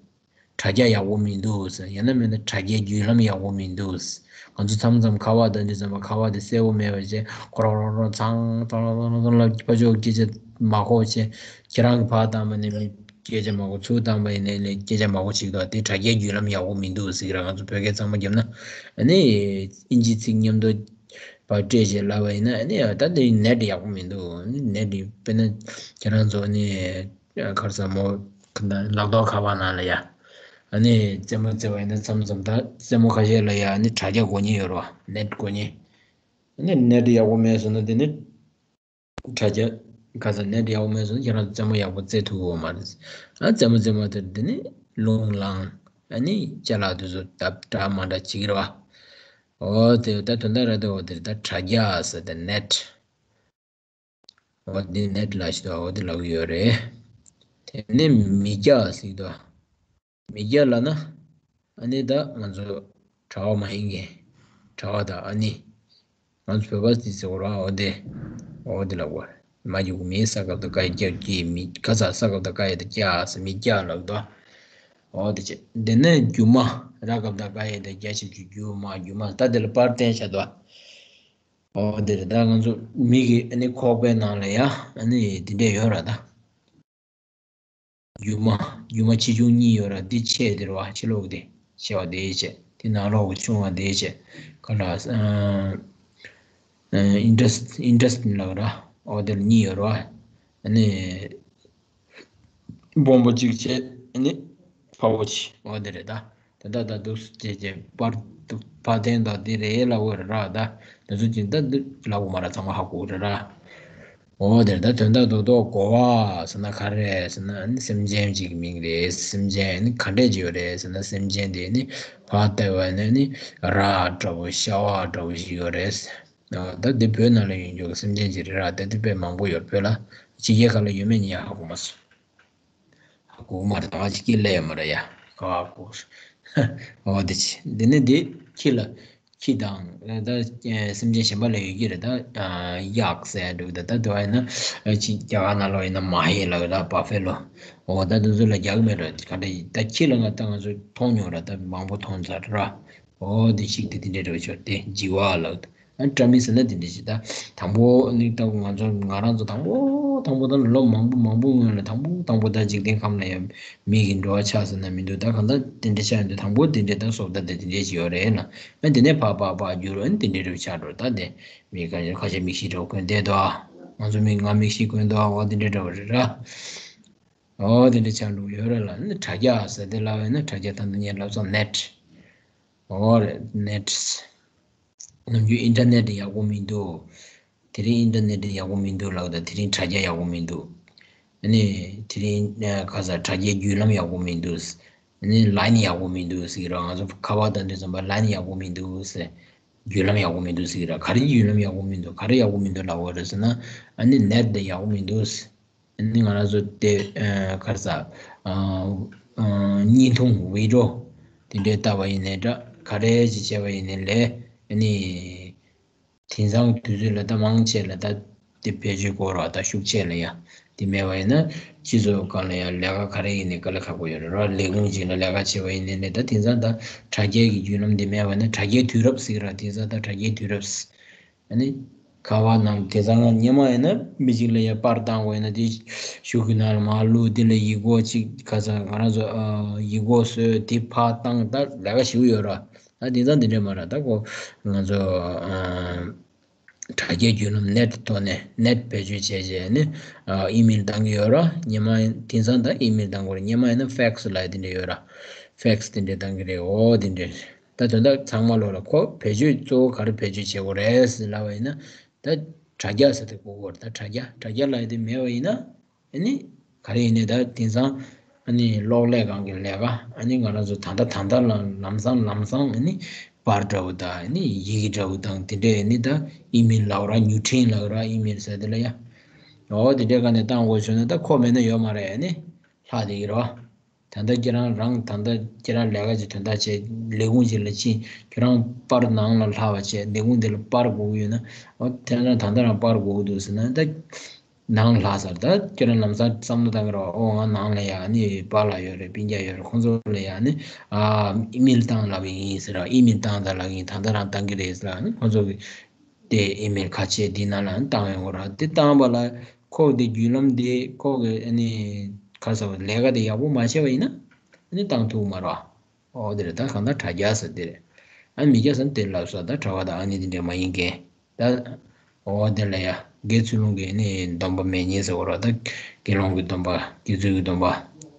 དྲ་རྒྱ་ཡག་པོ་མི་འདུག་ཟེར། ཡང་ན་མིན་ན་དྲ་རྒྱའི་བརྒྱུད་ལམ་ཡག་པོ་མི་འདུག་ཟེར། ང་ཚོ་མཚམས་མཚམས་ཁ་པར་བཏང་དུས་ཙམ་པ་ཁ་པར་དེ་གསལ་པོ་མེད་པ་བྱས། ཁོ་རང་རང་རང་ཚང་ཚང་ལ་ཕར་ཕྱོགས་སྐད་ཆ་མ་གོ་བྱས། ཁྱེད་རང་གིས་ཕར་བཏང་པ་ནས་སྐད་ཆ་མ་གོ། ཚུར་བཏང་པ་ཡིན་ནའི་སྐད་ཆ་མ་གོ་བྱེད་ཀྱི་འདུག་དེ་དྲ་རྒྱའི་བརྒྱུད་ལམ་ཡག་པོ་མི་འདུག་ཟེར་གྱི་ར། ང་ཚོ་བོད་སྐད་ཚང་མ་བརྒྱབ་ན། ཨ་ནི་ཨིན་ཇི་ཚིག་མཉམ་དུ་ཕར་སྤྲད་བྱས་ལབ་པ་ཡིན་ན། ཨ་ནི་ད་དེ་ནེཊ་ཡག་པོ་མི་འདུག་ཨ་ནི་ནེཊ་དེ་དཔེར་ན་ཁྱེད་རང་ཚོ་ཨ་ནི་ག་རེ་ཟ། མོ་ཁ་ན་ལག་ཐོག་ཁ་པར་ནང་ལ་ཡ་ཨ་ནི་རྩེད་མོ་རྩེ་བ་ཡིན་ན་མཚམས་མཚམས་ད་རྩེད་མོ་ཁ་ཤས་ལ་ཡ་ཨ་ནི་དྲ་རྒྱ་དགོས་མཁན་ཡོད་རེད་བ། ནེཊ་དགོས་མཁན། ཨ་ནི་ནེཊ་ཡག་པོ་མེད་སོང་ན་དེ་ནི་དྲ་རྒྱ་ག་ས་ནེཊ་ཡག་པོ་མེད་སོང་ན་ཁྱེད་རང་རྩེད་མོ་ཡག་པོ་རྩེ་ཐུབ་ཀྱི་ཡོད་མ་རེད། ཨ་རྩེད་མོ་རྩེ་མ་ཐུབ་དེ་ནི་རླུང་ལངས། ཨ་ནི་ཅ་ལག་དེ་ཚོ་ད་འདྲ་མ་འདྲ་བྱེད་ཀྱི་རེད་བ། འོ་དེ་ད་དོན་དག་རེད་དོ། འོ་དེ་ད་དྲ་རྒྱ་ཟེར་དེ་ནེཊ། འོ་དེ་ནེཊ་ལབ་ཤི་དོ། འོ་དེ་ལབ་ཀྱི་ཡོད་རེད། དེ་ནི་མི་སྐྱ་ཟེར་དོ། མི་སྐྱ་ལབ་ན་ཨ་ནི་ད་ང་ཚོ་གྲྭ་པ་མ་ཡིན་མཁན། གྲྭ་པ་དང་ཨ་ནི། ང་ཚོ་བོད་པ་དེ་ཟེར་བ་ར། འོ་དེ། འོ་དེ་ལབ་དགོས། མ་འགྱུར་མི། ས་ག་བཏགས་སྐ་ཡ་སྐྱ། སྐྱེ་མི། ག་ས། ས་ག་བཏགས་སྐ་ཡ་བཏགས་སྐྱ་ཟེར། མི་སྐྱ་ལབ་དོ། འོ་དེ་བྱས། དེ་ནས་སྒྱུ་མ། ར་ག་བཏགས་རྒ་ཡ་བཏགས་རྒྱ་ཞབས་ཀྱུ་སྒྱུ་མ། སྒྱུ་མ། ད་དེ་ལ་པར་བསྟན་བཞག་དོ། འོ་དེ་རེད། ད་ང་ཚོ་མི་གི་ཨ་ནི་ཁོག་པའི་ནང་ལ་ཡ་ཨ་ནི་དེ་འདྲས་ཡོད་ར་ད། སྒྱུ་མ། སྒྱུ་མ་ཆེ་ཆུང་གཉིས་ཡོད་ར། འདི་ཆེ་དེ་རེད་བ། ཕྱི་ལོགས་དེ་ཆེ་བ་དེ་བྱས། དེ་ནང་ལོགས་ཀྱི་ཆུང་བ་དེ་བྱས། ག་ལ་ཨ་ཨ་ཨིན་ཌས་ཨིན་ཌས་ལབ་ར། འོ་དེ་ལ་གཉིས་ཡོད་ར་བ། ཨ་ནི་སྦོམ་པོ་གཅིག་བྱས། ཨ་ནི་ཕ་བོ་ཆེ། འོ་དེ་རེད་ད། ད་ད་ད་འདུག་སེ་བྱས་བྱས་པར་འདུག་ཕར་འཐེན་དང་དེ་རེད་ལབ་དགོས་རེད་ར། ད་དེ་ཚོ་ཅིག་ད་འདི་ལབ་དགོས་མ་ར། ཚང་མ་ཧ་གོ་རེད་ར། འོ་དེར་ད་དོན་དག་རྡོག་རྡོག་གོ་བ་ཟེར་ན་ག་རེ་ཟེར་ན་ནི་སེམས་ཅན་གཅིག་གི་མིང་རེད། སེམས་ཅན་ནི་ག་འདྲས་ཅིག་ཡོད་རེད་ཟེར་ན་སེམས་ཅན་དེ་ནི་ཕར་བལྟས་པ་ནི་ནི་ར་འདྲ་བོ་ཤ་བ་འདྲ་བོ་ཞིག་ཡོད་རེད། ད་འདི་བོད་ནང་ལ་ཡོད་རྒྱུ་གི་སེམས་ཅན་ཅིག་རེད་ར། ད་འདི་དཔེ་མང་པོ་ཡོད་བོད་ལ། ཕྱི་རྒྱལ་ཁག་ལ་ཡོད་མེད་ངས་ཧ་གོ་མ་སོང་། ཧ་གོ་མ་རེད། ད་ང་ཅིག་སྐད་ལས་ཡོད་མ་རེད་ཡ། ག་བ་གོ། འོ་འདི་ཅི་འདི་ནི་འདི་ཁྱི་ལ། ཁྱི་དང་ད་སེམས་ཅན་གཞན་པ་ལ་ཡོད་ཀྱི་རེད། ད་གཡག་ཟེར་འདུག་ད་ད་དུ་བ་ཡིན་ན་ཅིག་རྒྱ་གར་ནང་ལོགས་ཡིན་ན་མ་ཧེ་ལ་ད་བ་ཧྥེ་ལོ། འོ་ད་འདི་ཚོ་ལ་རྒྱག་མེད་རེད། ག་འདྲ་ཡིན་ད་ཁྱི་ལ་ང་ད་ང་ཚོ་མཐོང་མྱོང་ར། ད་མང་པོ་མཐོང་ཚར་ར། འོ་འདི་ཞིག་དེ་འདི་འདྲའི་འདྲ་བ་ཆོག་སྟེ་འཇི་བ་ལགས། ཨ་བཀྲ་མི་ཟེར་ན་དེ་འདྲ་ཞིག་ད་དང་པོ་ནི་ད་ང་ཚོ་ང་རང་ཚོ་དང་པོ་དང་པོ་ད་ལོ་མང་པོ་མང་པོ་སྔོན་ལ་དང་པོ་དང་པོ་ད་འཇིག་རྟེན་ཁམས་ལ་ཡང་མི་གི་འགྲོ་བ་ཆགས་ཟེར་ན་མི་འདུག་ད་གང་ད་དེ་འདྲ་ཆགས་ཡོང་དུས་དང་པོ་དེ་འདྲ་ད་སོ་ད་དེ་དེ་འདྲ་ཞིག་ཡོད་རེད་ལ། ཨ་དེ་ནས་ཕ་ཕ་ཕ་རྒྱུ་རུ་ཨ་དེ་འདྲ་རུ་ཆགས་འགྲོ། ད་དེ་མི་ཁ་ཁ་ཤས་མིག་ཤེལ་འདྲ་བོ་གོན་བསྡད་དོ། ང་ཚོ་མི་ང་མིག་ཤེལ་གོན་དོ། འོ་དེ་འདྲ་འདྲ་བོ་རེད་ར། འོ་དེ་འདྲ་ཆགས་འགྲོ་ཡོད་རེད་ལ། ཨ་དྲ་རྒྱ་ཟེར་དེ་ལབ་ཡོད་ན་དྲ་རྒྱ་ད་འདི་ངས་ལབ་སོང་ནེ་ཊི། འོ་རེད་ནེ་ཊི། ནམ་རྒྱུན་ཨིན་ཊར་ནེ་ཊི་ཡག་པོ་མི་འདུག་དེ་རིང་ཨིན་ཊར་ནེ་ཊི་ཡག་པོ་མི་འདུག་ལབ་ད་དེ་རིང་དྲ་རྒྱ་ཡག་པོ་མི་འདུག་ཨ་ནི་དེ་རིང་ཨ་ཁ་ས་དྲ་རྒྱའི་བརྒྱུད་ལམ་ཡག་པོ་མི་འདུག་ཨ་ནི་ལའིན་ཡག་པོ་མི་འདུག་ཟེར་གི་ར། ང་ཚོ་ཁ་པར་བཏང་དུས་ཙམ་པ་ལའིན་ཡག་པོ་མི་འདུག་ཟེར། བརྒྱུད་ལམ་ཡག་པོ་མི་འདུག་ཟེར་གི་ར། ག་རེ་བརྒྱུད་ལམ་ཡག་པོ་མི་འདུག་ག་རེ་ཡག་པོ་མི་འདུག་ལབ་པ་རེད་ཟེར་ན། ཨ་ནི་ནེ་ཊི་འདི་ཡག་པོ་མི་འདུག་ཨ་ནི་ང་རང་ཚོ་དེ་ཨ་ག་རེ་ཟ། ཨ་ཨ་བརྙན་ཐུང་བི་ཌི་ཡོ་དེ་འདྲའི་ལྟ་བ་ཡིན་ནའི་འདྲ། ག་རེ་ཅིག་བྱས་པ་ཡིན་ནའི་ལས་ཨ་ནི་དེང་སང་དུས་ཚོད་ལ་ད་མང་ཆེ་ལ་ད་དེ་བེད་སྤྱོད་དགོས་ར། ད་ཤུགས་ཆེ་ལ་ཡ་དེ་མེད་པ་ཡིན་ན་སྤྱི་ཚོགས་སྒང་ལ་ཡ་ལས་ཀ་ག་རེ་ཡིན་ནའི་དཀའ་ལས་ཁག་པོ་ཡོད་རེད་ར། ལས་ཁུངས་ཅིག་ལ་ལས་ཀ་བྱས་པ་ཡིན་ནའི་ལས་ད་དེང་སང་ད་དྲ་རྒྱའི་གི་བརྒྱུད་ལམ་དེ་མེད་པ་ཡིན་ན་དྲ་རྒྱའི་དུས་རབས་ཟེར་གི་ར། དེང་སང་ད་དྲ་རྒྱའི་དུས་རབས། ཨ་ནི། ཁ་པར་ནང་དེ་ཚང་ང་སྔོན་མ་ཡིན་ན་མི་གཅིག་ལ་ཡ་པར་བཏང་དགོས་ཡིན་ན་དེ་གཞུག་གི་ནང་ལ་མར་བླུགས། དེ་ལ་ཡིག་སྐོགས་གཅིག་ག་ས་ང་རང་ཚོ་ཨ་ཡིག་སྐོགས་བཟོས་དེ་ཕར་བཏང་། ད་ལས་ཀ་ཞེ་པོ་ཡོད་ར། ད་དེང་སང་དེ་འདྲས་མ་རེད། ད་ཁོ་ང་ཚོ་ཨ་དྲ་རྒྱའི་བརྒྱུད་ལམ་ནེ་ཊི་ཐོག་ནས་ནེ་ཊི་བེད་སྤྱོད་བྱས་བྱས་ནས་ཨ་ཨི་མེལ་བཏང་གི་ཡོད་ར། སྔོན་མ་ཡིན་དེང་སང་ད་ཨི་མེལ་བཏང་དགོས་རེད། སྔོན་མ་ཡིན་ན་ཕེག་སི་ལབ་ཡ་དེ་འདྲས་ཡོད་ར། ཕེག་སི་དེ་འདྲས་བཏང་གི་རེད། འོ་དེ་འདྲས། ད་དོན་དག་ཚང་མ་ལོག་ལ་ཁོ་བེད་སྤྱོད་གཙོ་བོ་ག་རེ་བེད་སྤྱོད་བྱེད་དགོས་རེད་ཟེར་ལབ་པ་ཡིན་ན། ད་དྲ་རྒྱ་ཟེར་དེ་གོ་དགོས་རེད། ད་དྲ་རྒྱ་དྲ་རྒྱ་ལབ་ཡ་དེ་མེད་པ་ཡིན་ན་ཨ་ནི་ག་རེ་ཡིན་ནའི་ད་དེང་སང་ཨ་ནི་གློག་ཀླད་སྒང་གི་ལས་ཀ་ཨ་ནི་ང་རང་ཚོ་ད་ལྟ་ད་ལྟ་ལ་ལམ་སང་ལམ་སང་ཨ་ནི་པར་འདྲ་བོ་དང་ཨ་ནི་ཡི་གེ་འདྲ་བོ་དང་དེ་འདྲས་ཨ་ནི་ད་ཨི་མེལ་ལབ་ར། མྱུར་འཕྲིན་ལབ་ར། ཨི་མེལ་ཟེར་དེ་ལ་ཡ། འོ་དེ་འདྲས་སྒང་ནས་བཏང་དགོས་བྱུང་ན་ད་ཁོ་མེད་ན་ཡོད་མ་རེད། ཨ་ནི་ལྷག་བསྡད་ཀྱི་རེད་བ། ད་ལྟ་ཁྱེད་རང་རང་ད་ལྟ་ཁྱེད་རང་ལས་ཀ་ཅིག་དོན་དག་བྱས་ལས་ཁུངས་ཅིག་ལ་ཕྱིན། ཁྱེད་རང་པར་ནང་ལ་ལྷག་པ་བྱས། ལས་ཁུངས་དེ་ལ་པར་དགོས་ཀྱི་ཡོད་ན། ཨོ་དེ་རང་ད་ལྟ་རང་པར་དགོས་ཀྱི་འདུག་ཟེར་ན་ད་ནང་ལྷག་ཚར། ད་ཁྱེད་རང་ལམ་སང་བསམ་བློ་བཏང་གི་རེད་བ། ཨོ་ང་ནང་ལ་ཡ་ནི་པཱ་ལགས་ཡོད་རེད། སྤུན་ཀྱག་ཡོད་རེད། ཁོང་ཚོ་ལ་ཡ་ནི་ཨ་ཨི་མེལ་བཏང་ལབ་ཡིན་ཟེར་ར། ཨི་མེལ་བཏང་ད་ལབ་ཡིན། ད་ལྟ་རང་བཏང་གི་རེད་ཟེར་ར། ཨ་ནི་ཁོང་ཚོ་གི་དེ་ཨི་མེལ་ཁ་ཆེ་འདི་ནང་ལ་བཏང་ཡོང་གི་རེད། དེ་བཏང་པ་ལ་ཁོ་དེ་བརྒྱུད་ལམ་དེ་ཁོ་གི་ཨ་ནི་ག་རེ་ཟེར་བ་ལས་ཀ་དེ་ཡག་པོ་མ་བྱས་པ་ཡིན་ན་ཨ་ནི་བཏང་ཐུབ་མ་རེད། ཨོ་དེ་རེད། ད་གང་ལྟར་དྲ་རྒྱ་ཟེར་དེ་རེད། ཨ་མི་རྒྱ་ཟེར་དེ་ལབ་སོང་། ད་གྲྭ་པ་དང་ཨ་ནི་དེ་འདྲ་མ་ཡིན་མཁན་ད། ཨོ་དེ་ལ་ཡ་དགེ་ཚུལ་སློང་གི་ནི་སྡོམ་པ་མེད་མཁན་ཟེར་བ་རེད། ད་དགེ་སློང་གི་སྡོམ་པ། དགེ་ཚུལ་གྱི་སྡོམ་པ།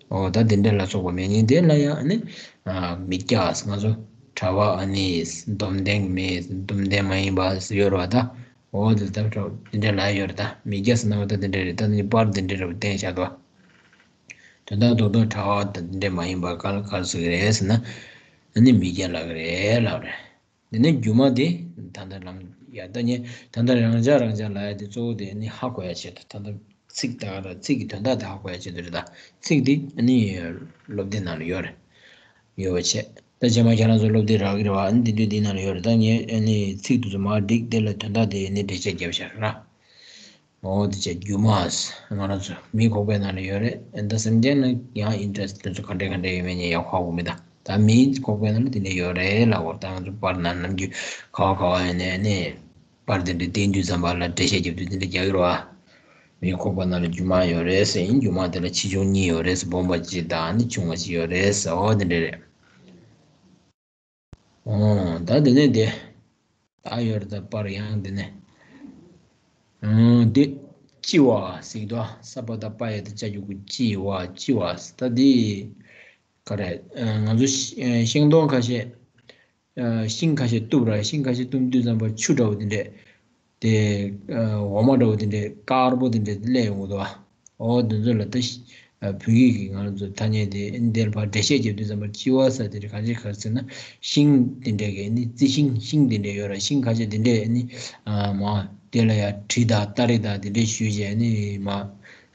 ཨོ་ད་དེ་འདྲ་ལ་སོགས་པ་མེད་མཁན་དེ་ལ་ཡ་ཨ་ནི་ཨ་མི་རྒྱ་ཟེར། ང་ཚོ་གྲྭ་པ་ཨ་ནི་སྡོམ་ལྡན་མེད། སྡོམ་ལྡན་མ་ཡིན་པ་ཟེར་ཡོད་རེད་བ་ད། འོ་དེ་ལྟར་དེ་འདྲ་ལབ་ཡོད་རེད། ད་མི་རྒྱ་ཟེར་ན་འོ་ད་དེ་འདྲ་རེད། ད་ནི་པར་དེ་འདྲ་རེད་བ་བསྟན་བཞག་འདུག་དོན་དག་རྡོག་རྡོག་གྲྭ་པ་དེ་འདྲ་མ་ཡིན་པ་ག་ལ་ག་རེ་ཟེར་གི་རེད་ཟེར་ན། ཨ་ནི་མི་རྒྱ་ལབ་གི་རེད་ལབ་རེད། དེ་ནས་རྒྱུ་མ་དེ་ད་ལྟ་ལམ་ཡ་ད་ནི་ད་ལྟ་རང་འཇགས་རང་འཇགས་ལབ་ཡ་དེ་གཙོ་བོ་དེ་ནི་ཧ་གོ་ཡ་ཆེད་དུ། ད་ལྟ་ཚིག་ད་ག་ར་ཚིག་གི་དོན་དག་དེ་ཧ་གོ་ཡ་ཆེད་དུ་རེད། ད་ཚིག་དེ་ཨ་ནི་སློབ་དེབ་ནང་ལ་ཡོད་རེད། ཡོད་པ་བྱས། ད་རྗེས་མ་ཁྱེད་རང་ཚོ་སློབ་དེབ་རག་གི་རེད་བ། ཨ་ནི་དེ་དུས་འདི་ནང་ལ་ཡོད་རེད། ད་ངས་ཨ་ནི་ཚིག་དེ་ཚོ་མར་བསྒྲིགས། དེ་ལ་དོན་དག་དེ་ཨ་ནི་འགྲེལ་བཤད་བརྒྱབ་བཞག་ར། འོ་དེ་བྱས་རྒྱུ་མ་ང་རང་ཚོ་མིའི་ཁོག་པའི་ནང་ལ་ཡོད་རེད། ཨ་ནི་ད་སེམས་ཅན་ལ་ཡང་ཨིན་ཊ་རེ་སི་ཊི་དེ་ཚོ་ག་འདྲས་ག་འདྲས་ཡོད་མེད་ངས་ཡང་ཧ་གོ་མི་ད། ད་མིའི་ཁོག་པའི་ནང་ལ་དེ་འདྲས་ཡོད་རེད་ལབ་དགོས། ད་ང་ཚོ་པར་ནང་ནམ་རྒྱུན་ག་བ་ག་བ་ཡོད་ནས་ཨ་ནི། པར་དེ་འདྲ་བསྟན་དུས་ཙམ་པ་ལ་འགྲེལ་བཤད་རྒྱབ་དུས་དེ་འདྲ་རྒྱག་གི་རེད་བ། མིའི་ཁོག་པ་ནང་ལ་རྒྱུ་མ་ཡོད་རེད་ཟེར་ཡིན། རྒྱུ་མ་དེ་ལ་ཆེ་ཆུང་གཉིས་ཡོད་རེད་ཟེར། སྦོམ་པ་གཅིག་དང་ནི་ཆུང་བ་གཅིག་ཡོད་རེད་ཟེར། འོ་དེ་འདྲ་རེད། འོ་ད་དེ་ནས་དེ་ད་ཡོད་རེད། ད་པར་ཡང་དེ་ནས་འོ་དེ་ལྕི་བ་ཟེར་གྱི་འདུག་ས་པ་ད་པ་ཡ་ད་ཅ་ཇུ་གུ་ལྕི་བ། ལྕི་བ་ཟེར། ད་དེ་ག་རེ་ང་ཚོ་ཤིང་སྡོང་ཁ་ཤས། ཤིང་ཁ་ཤས་གཏུབ་ར། ཤིང་ཁ་ཤས་གཏུབ་དུས་ཙམ་པ་ཆུ་འདྲ་བོ་དེ་འདྲས་ དེ་འོ་མ་འདྲ་བོ་དེ་འདྲའི་དཀར་པོ་དེ་འདྲ་སླེབས་ཡོང་གི་འདུག་བ། འོ་དེ་ཚོ་ལ་ད་བོད་ཡིག་གི་ང་རང་ཚོ་ཐ་སྙད་དེ་འདིར་ཕར་འགྲེལ་བཤད་རྒྱབ་དུས་ཙམ་པར་ལྕི་བ་ཟེར་དེ་རེད། གང་ཅི་ག་རེ་ཟེར་ན། ཤིང་དེ་འདྲ་གི་ནི་རྩི་ཤིང་ཤིང་དེ་འདྲ་ཡོད་ར། ཤིང་ཁ་ཤས་དེ་འདྲས་ནི་མ་དེ་ལ་ཡ་གྲི་དང་སྟ་རེ་དང་དེ་འདྲས་གཞུས་བྱས་ནི་མ་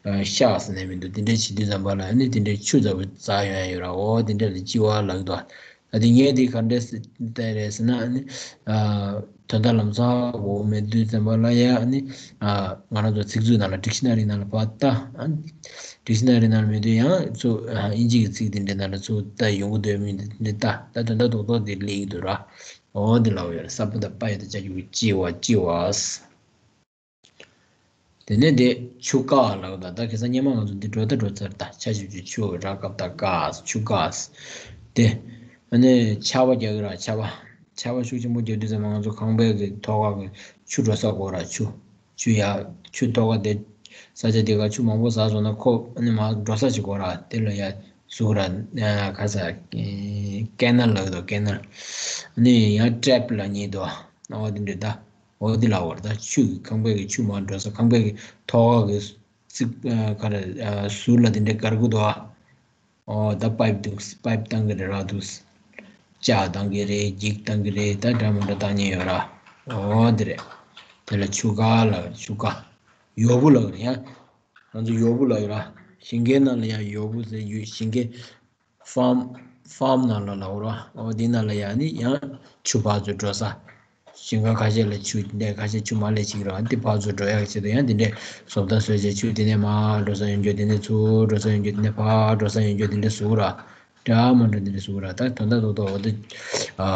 ཤག་ཟེར་ནས་མི་འདུག་དེ་འདྲས་བྱེད་དུས་ཙམ་པ་ལ་ནི་དེ་འདྲས་ཆུ་ཚ་བོ་འཛག་ཡོང་ཡ་ཡོད་ར། འོ་དེ་འདྲས་ལ་ལྕི་བ་ལབ་འདུག་ད་དེ་ངས་དེ་ག་འདྲས་བལྟས་རེད་ཟེར་ན་ནི། དོན་དག་ལམ་སང་འོ་མེད་དུས་ཙམ་པ་ལ་ཡ་ནི། ང་རང་ཚོ་ཚིག་མཛོད་ནང་ལ་ཌིག་ཤི་ན་རི་ནང་ལ་ཕར་ལྟ། ཌིག་ཤི་ན་རི་ནང་ལ་མེད་དུས་ཡང་ཚུར་ཨིན་ཇི་གི་ཚིག་དེ་འདྲའི་ནང་ལ་ཚུར་ལྟ་ཡོང་གི་འདུག་མི་འདི་ལྟ་ད་དོན་དག་རྡོག་རྡོག་དེ་སླེབས་ཀྱི་འདུག་ར། འོ་འདི་ལབ་ཡོད་རེད། ས་བུ་དང་པ་ཡ་དང་ཅ་ཅུ་གུ་ལྕི་བ་ལྕི་བ། དེ་ནས་དེ་ཆུ་ཀ་ལབ་ད་ད་ཁ་སང་སྔོན་མ་ང་ཚོ་འདི་འགྲོ་ད་འགྲོ་ཚར། ད་ཆ་ཞབས་ཀྱུ་ཆུ་ར་སྐབས་ད་ཀ་ཆུ་ཀ། དེ་ཨ་ནི་ཆར་པ་རྒྱག་གི་ར། ཆར་པ་ཆར་པ་ཤུགས་ཆེན་པོ་རྒྱག་དུས་ཙམ་པ་ང་ཚོ་ཁང་པའི་གི་ཐོག་ཁ་གི་ཆུ་འགྲོ་ས་དགོས་ར། ཆུ་ཆུ་ཡ་ཆུ་ཐོག་ཁ་དེ་ས་ཆ་དེ་ག་ཆུ་མང་པོ་ཟགས་སོང་ན་ཁོ་ཨ་ནི་མར་འགྲོ་ས་ཅིག་དགོས་ར། དེ་ལ་ཡ་ཟུག་ར། ཁ་ས་ཀེ་ནལ་ལབ་ཀྱི་འདུག་ཀེ་ནལ། ཨ་ནི་ཡང་ཊེབ་ལབ་མཁན་འདུག་འོ་དེ་འདྲ་ད། འོ་དེ་ལབ་པ་རེད། ད་ཆུ་གི་ཁང་པའི་གི་ཆུ་མར་འགྲོ་ས། ཁང་པའི་གི་ཐོག་ཁ་གི་ཚིག་ཨ་ག་རེ་ཨ་ཟུར་ལ་དེ་འདྲ་དཀར་པོ་འདུག་ཨ། འོ་ད་པའིབ་འདུག་པའིབ་བཏང་གི་རེད་ར་འདུག་ལྕགས་བཏང་གི་རེད། འགྱིག་བཏང་གི་རེད། ད་འདྲ་མི་འདྲ་བཏང་མཁན་ཡོད་ར། འོ་དེ་རེད། དེ་ལ་ཆུ་ཀ་ལབ། ཆུ་ཀ། ཡོ་བུ་ལབ་རེད་ཡ། ང་ཚོ་ཡོ་བུ་ལབ་ཡོད་ར། ཞིང་ཁའི་ནང་ལ་ཡ་ཡོ་བུ་ཟེར་ཡོད། ཞིང་ཁའི་ཧྥམ་ཧྥམ་ནང་ལ་ལབ་ར། འོ་དེ་ནང་ལ་ཡ་ནི་ཡང་ཆུ་ཕར་ཚུར་འགྲོ་ས། ཞིང་ཁ་ཁ་ཤས་ལ་ཆུ་འདི་ཁ་ཤས་ཆུ་མར་སླེབས་ཅིག་ར། འདི་ཕར་ཚུར་འགྲོ་ཡག་ཆེད་དུ་ཡང་འདི་འདྲའི་བཟོ་ལྟ་བཟོས་བྱས་ཆུ་འདི་ནས་མར་འགྲོ་ས་ཡོང་རྒྱུ། འདི་ནས་ཚུར་འགྲོ་ས་ཡོང་རྒྱུ། འདི་ནས་ཕར་འགྲོ་ས་ཡོང་རྒྱུ། འདི་འདྲ་བཟོ་ར། འདྲ་མ་འདྲ་འདི་འདྲ་བཟོ་ར། ད་དོན་དག་རྡོག་རྡོག་འོ་འདི་ཨ་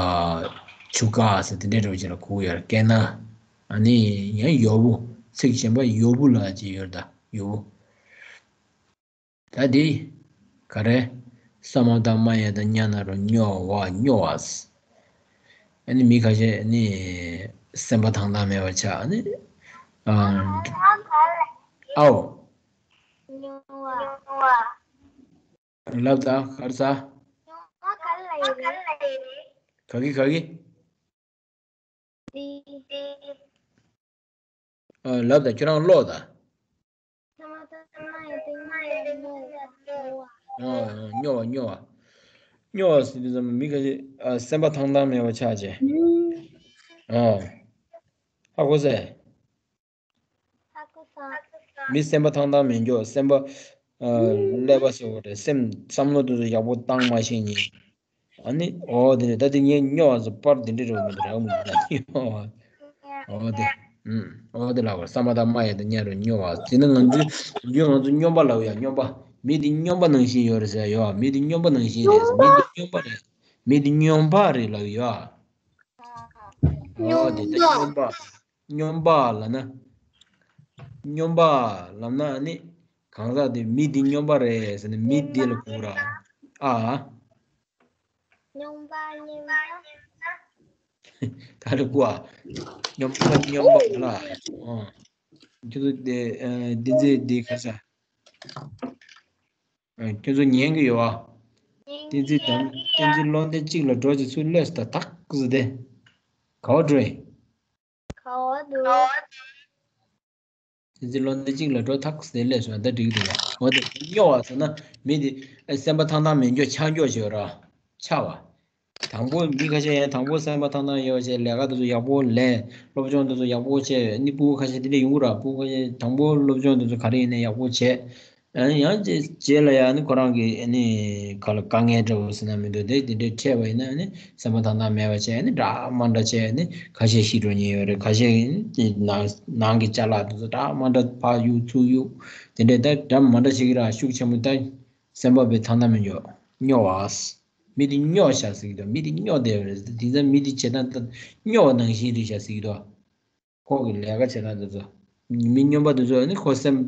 ཆུ་ཀ་ཟེར་འདི་འདྲའི་འགྲོ་བྱེད་ལ་གོ་ཡོད་ར། ཀེ་ན། ཨ་ནི་ཡང་ཡོ་བུ། ཚིག་གཞན་པ་ཡོ་བུ་ལབ་ཅིག་ཡོད་ར། ད་ཡོ་བུ། ད་འདི་ག་རེ། ས་མ་བཏགས་སྨ་ཡ་བཏགས་སྨྱ་ན་རོ། སྨྱོ་བ་སྨྱོ་བ། ཨ་ནི་མི་ཁ་ཤས་ནི་སེམས་པ་ཐང་ཐང་མེད་པ་ཆགས། ཨ་ནི་ཨ་ཨའོ། ལབ་ད་ག་རེ་ཟ། ག་གི་ག་གི། ཨ་ལབ་ད་ཁྱོད་རང་ཀློག་ད། ཨ་སྨྱོ་བ་སྨྱོ་བ། སྨྱོ་བ་ཟེར་དུས་ཙམ་མི་ཁ་ཤས་ཨ་སེམས་པ་ཐང་ཐང་མེད་པ་ཆགས་བྱས། ཨ་ཧ་གོ་སོང་། མི་སེམས་པ་ཐང་ཐང་མེད་མགྱོགས། སེམས་པ་ཨ་ཀླད་པ་ཟེར་བ་རེད། སེམས་བསམ་བློ་དེ་ཚོ་ཡག་པོ་བཏང་མ་ཤེས་མཁན། ཨ་ནི་འོ་དེ་རེད། ད་དེ་ངས་སྨྱོ་བ་ཟེར་པར་དེ་འདྲ་རེད་མི་འདུག་ར། འོ་དེ། ཨུམ། འོ་དེ་ལབ་པ། ས་མ་བཏགས་སྨ་ཡ་བཏགས་སྨྱ་རོ། སྨྱོ་བ་ཟེར་ན་ང་ཚོས་ཡུལ་ང་ཚོ་སྨྱོན་པ་ལབ་ཡ། སྨྱོན་པ། མི་དེ་སྨྱོན་པ་ནང་བཞིན་ཡོད་རེད་ཟེར་ཡ་ཡོད། མི་དེ་སྨྱོན་པ་ནང་བཞིན་རེད་ཟེར། མི་དེ་སྨྱོན་པ་རེད། མི་དེ་སྨྱོན་པ་རེད་ལབ་ཡ། འོ་དེ་ད་སྨྱོན་པ། སྨྱོན་པ་ལབ་ན། སྨྱོན་པ་ལབ་ན་ནི་གང་ཟག་དེ་མི་འདི་སྨྱོན་པ་རེད་ཟེར་ནས་མི་འདི་ལ་གོ་ར། ཨ། སྨྱོན་པ་སྨྱོན་པ། ད་རེ་གོ་ཨ། སྨྱོན་པ་སྨྱོན་པ་ལ། ཨ། ཁྱོད་ཚོ་དེ་ཨ་འདི་ཚེ་འདི་ཁ་ཤ། ཨ་ཁྱོད་ཚོ་ཉན་གི་ཡོད་ཨ། བསྟན་འཛིན་དང་བསྟན་འཛིན་བློ་ལྡན་གཅིག་ལ་འགྲོ་ཅིག་ཚུར་སླེབས་སོང་ད་ཐག་ཟེར་ཏེ། ག་བ་འགྲོ་ཡིན། ག་བ་འདུག་བསྟན་འཛིན་བློ་ལྡན་གཅིག་ལ་འགྲོ་ཐག་ཟེར་སླེབས་སོང་། ད་འགྲིག་འདུག་ཡ། འོ་དེ་སྨྱོ་བ་ཟེར་ན་མི་དེ་སེམས་པ་ཐང་ཐང་མེད་འགྱོ་ཆགས་འགྱོ་བྱེད་ར། ཆགས་པ། དང་པོ་མི་ཁ་ཤས་ཡང་དང་པོ་སེམས་པ་ཐང་ཐང་ཡོད་བྱས་ལས་ཀ་དེ་ཚོ་ཡག་པོ་ལས། སློབ་སྦྱོང་དེ་ཚོ་ཡག་པོ་བྱས་ནི་སྤུ་གུ་ཁ་ཤས་དེ་འདྲ་ཡོང་གི་ར། སྤུ་གུ་ཁ་ཤས་དང་པོ་སློབ་སྦྱོང་དེ་ཚོ་ག་རེ་ཡིན་ནའི་ཡག་པོ་བྱས། ཨ་ནི་ཡང་རྗེས་རྗེས་ལ་ཡང་ནི་ཁོ་རང་གི་ཨ་ནི་ག་ལ་དཀའ་ངལ་འདྲ་བོ་ཟེར་ན་མི་འདུག་དེ་དེ་འདྲའི་འཕྲད་པ་ཡིན་ན་ཨ་ནི་སེམས་པ་ཐང་ཐང་མེད་པ་བྱས་ཨ་ནི་འདྲ་མ་འདྲ་བྱས་ཨ་ནི་ཁ་ཤས་ཤི་འགྲོ་མཁན་ཡོད་རེད། ཁ་ཤས་ནང་ནང་གི་ཅ་ལག་དེ་ཚོ་འདྲ་མ་འདྲ་ཕར་གཡུག་ཚུར་གཡུག་དེ་འདྲའི་ད་འདྲ་མ་འདྲ་བྱེད་ཀྱི་ར། ཤུགས་ཆེན་པོ་ད་སེམས་པ་བས་ཐང་ཐང་མི་འཇོག་སྨྱོ་བ། མི་དེ་སྨྱོ་བཞག་ཟེར་གྱི་འདུག་མི་དེ་སྨྱོ་བསྡད་པ་རེད། དེང་སང་མི་དེ་བྱེད་སྟངས་ད་སྨྱོ་བ་ནང་བཞིན་རེད་བཞག་ཟེར་གྱི་འདུག་ཁོ་གི་ལས་ཀ་བྱེད་སྟངས་དེ་ཚོ། མི་སྨྱོན་པ་དེ་ཚོ་ནི་ཁོ་སེམས་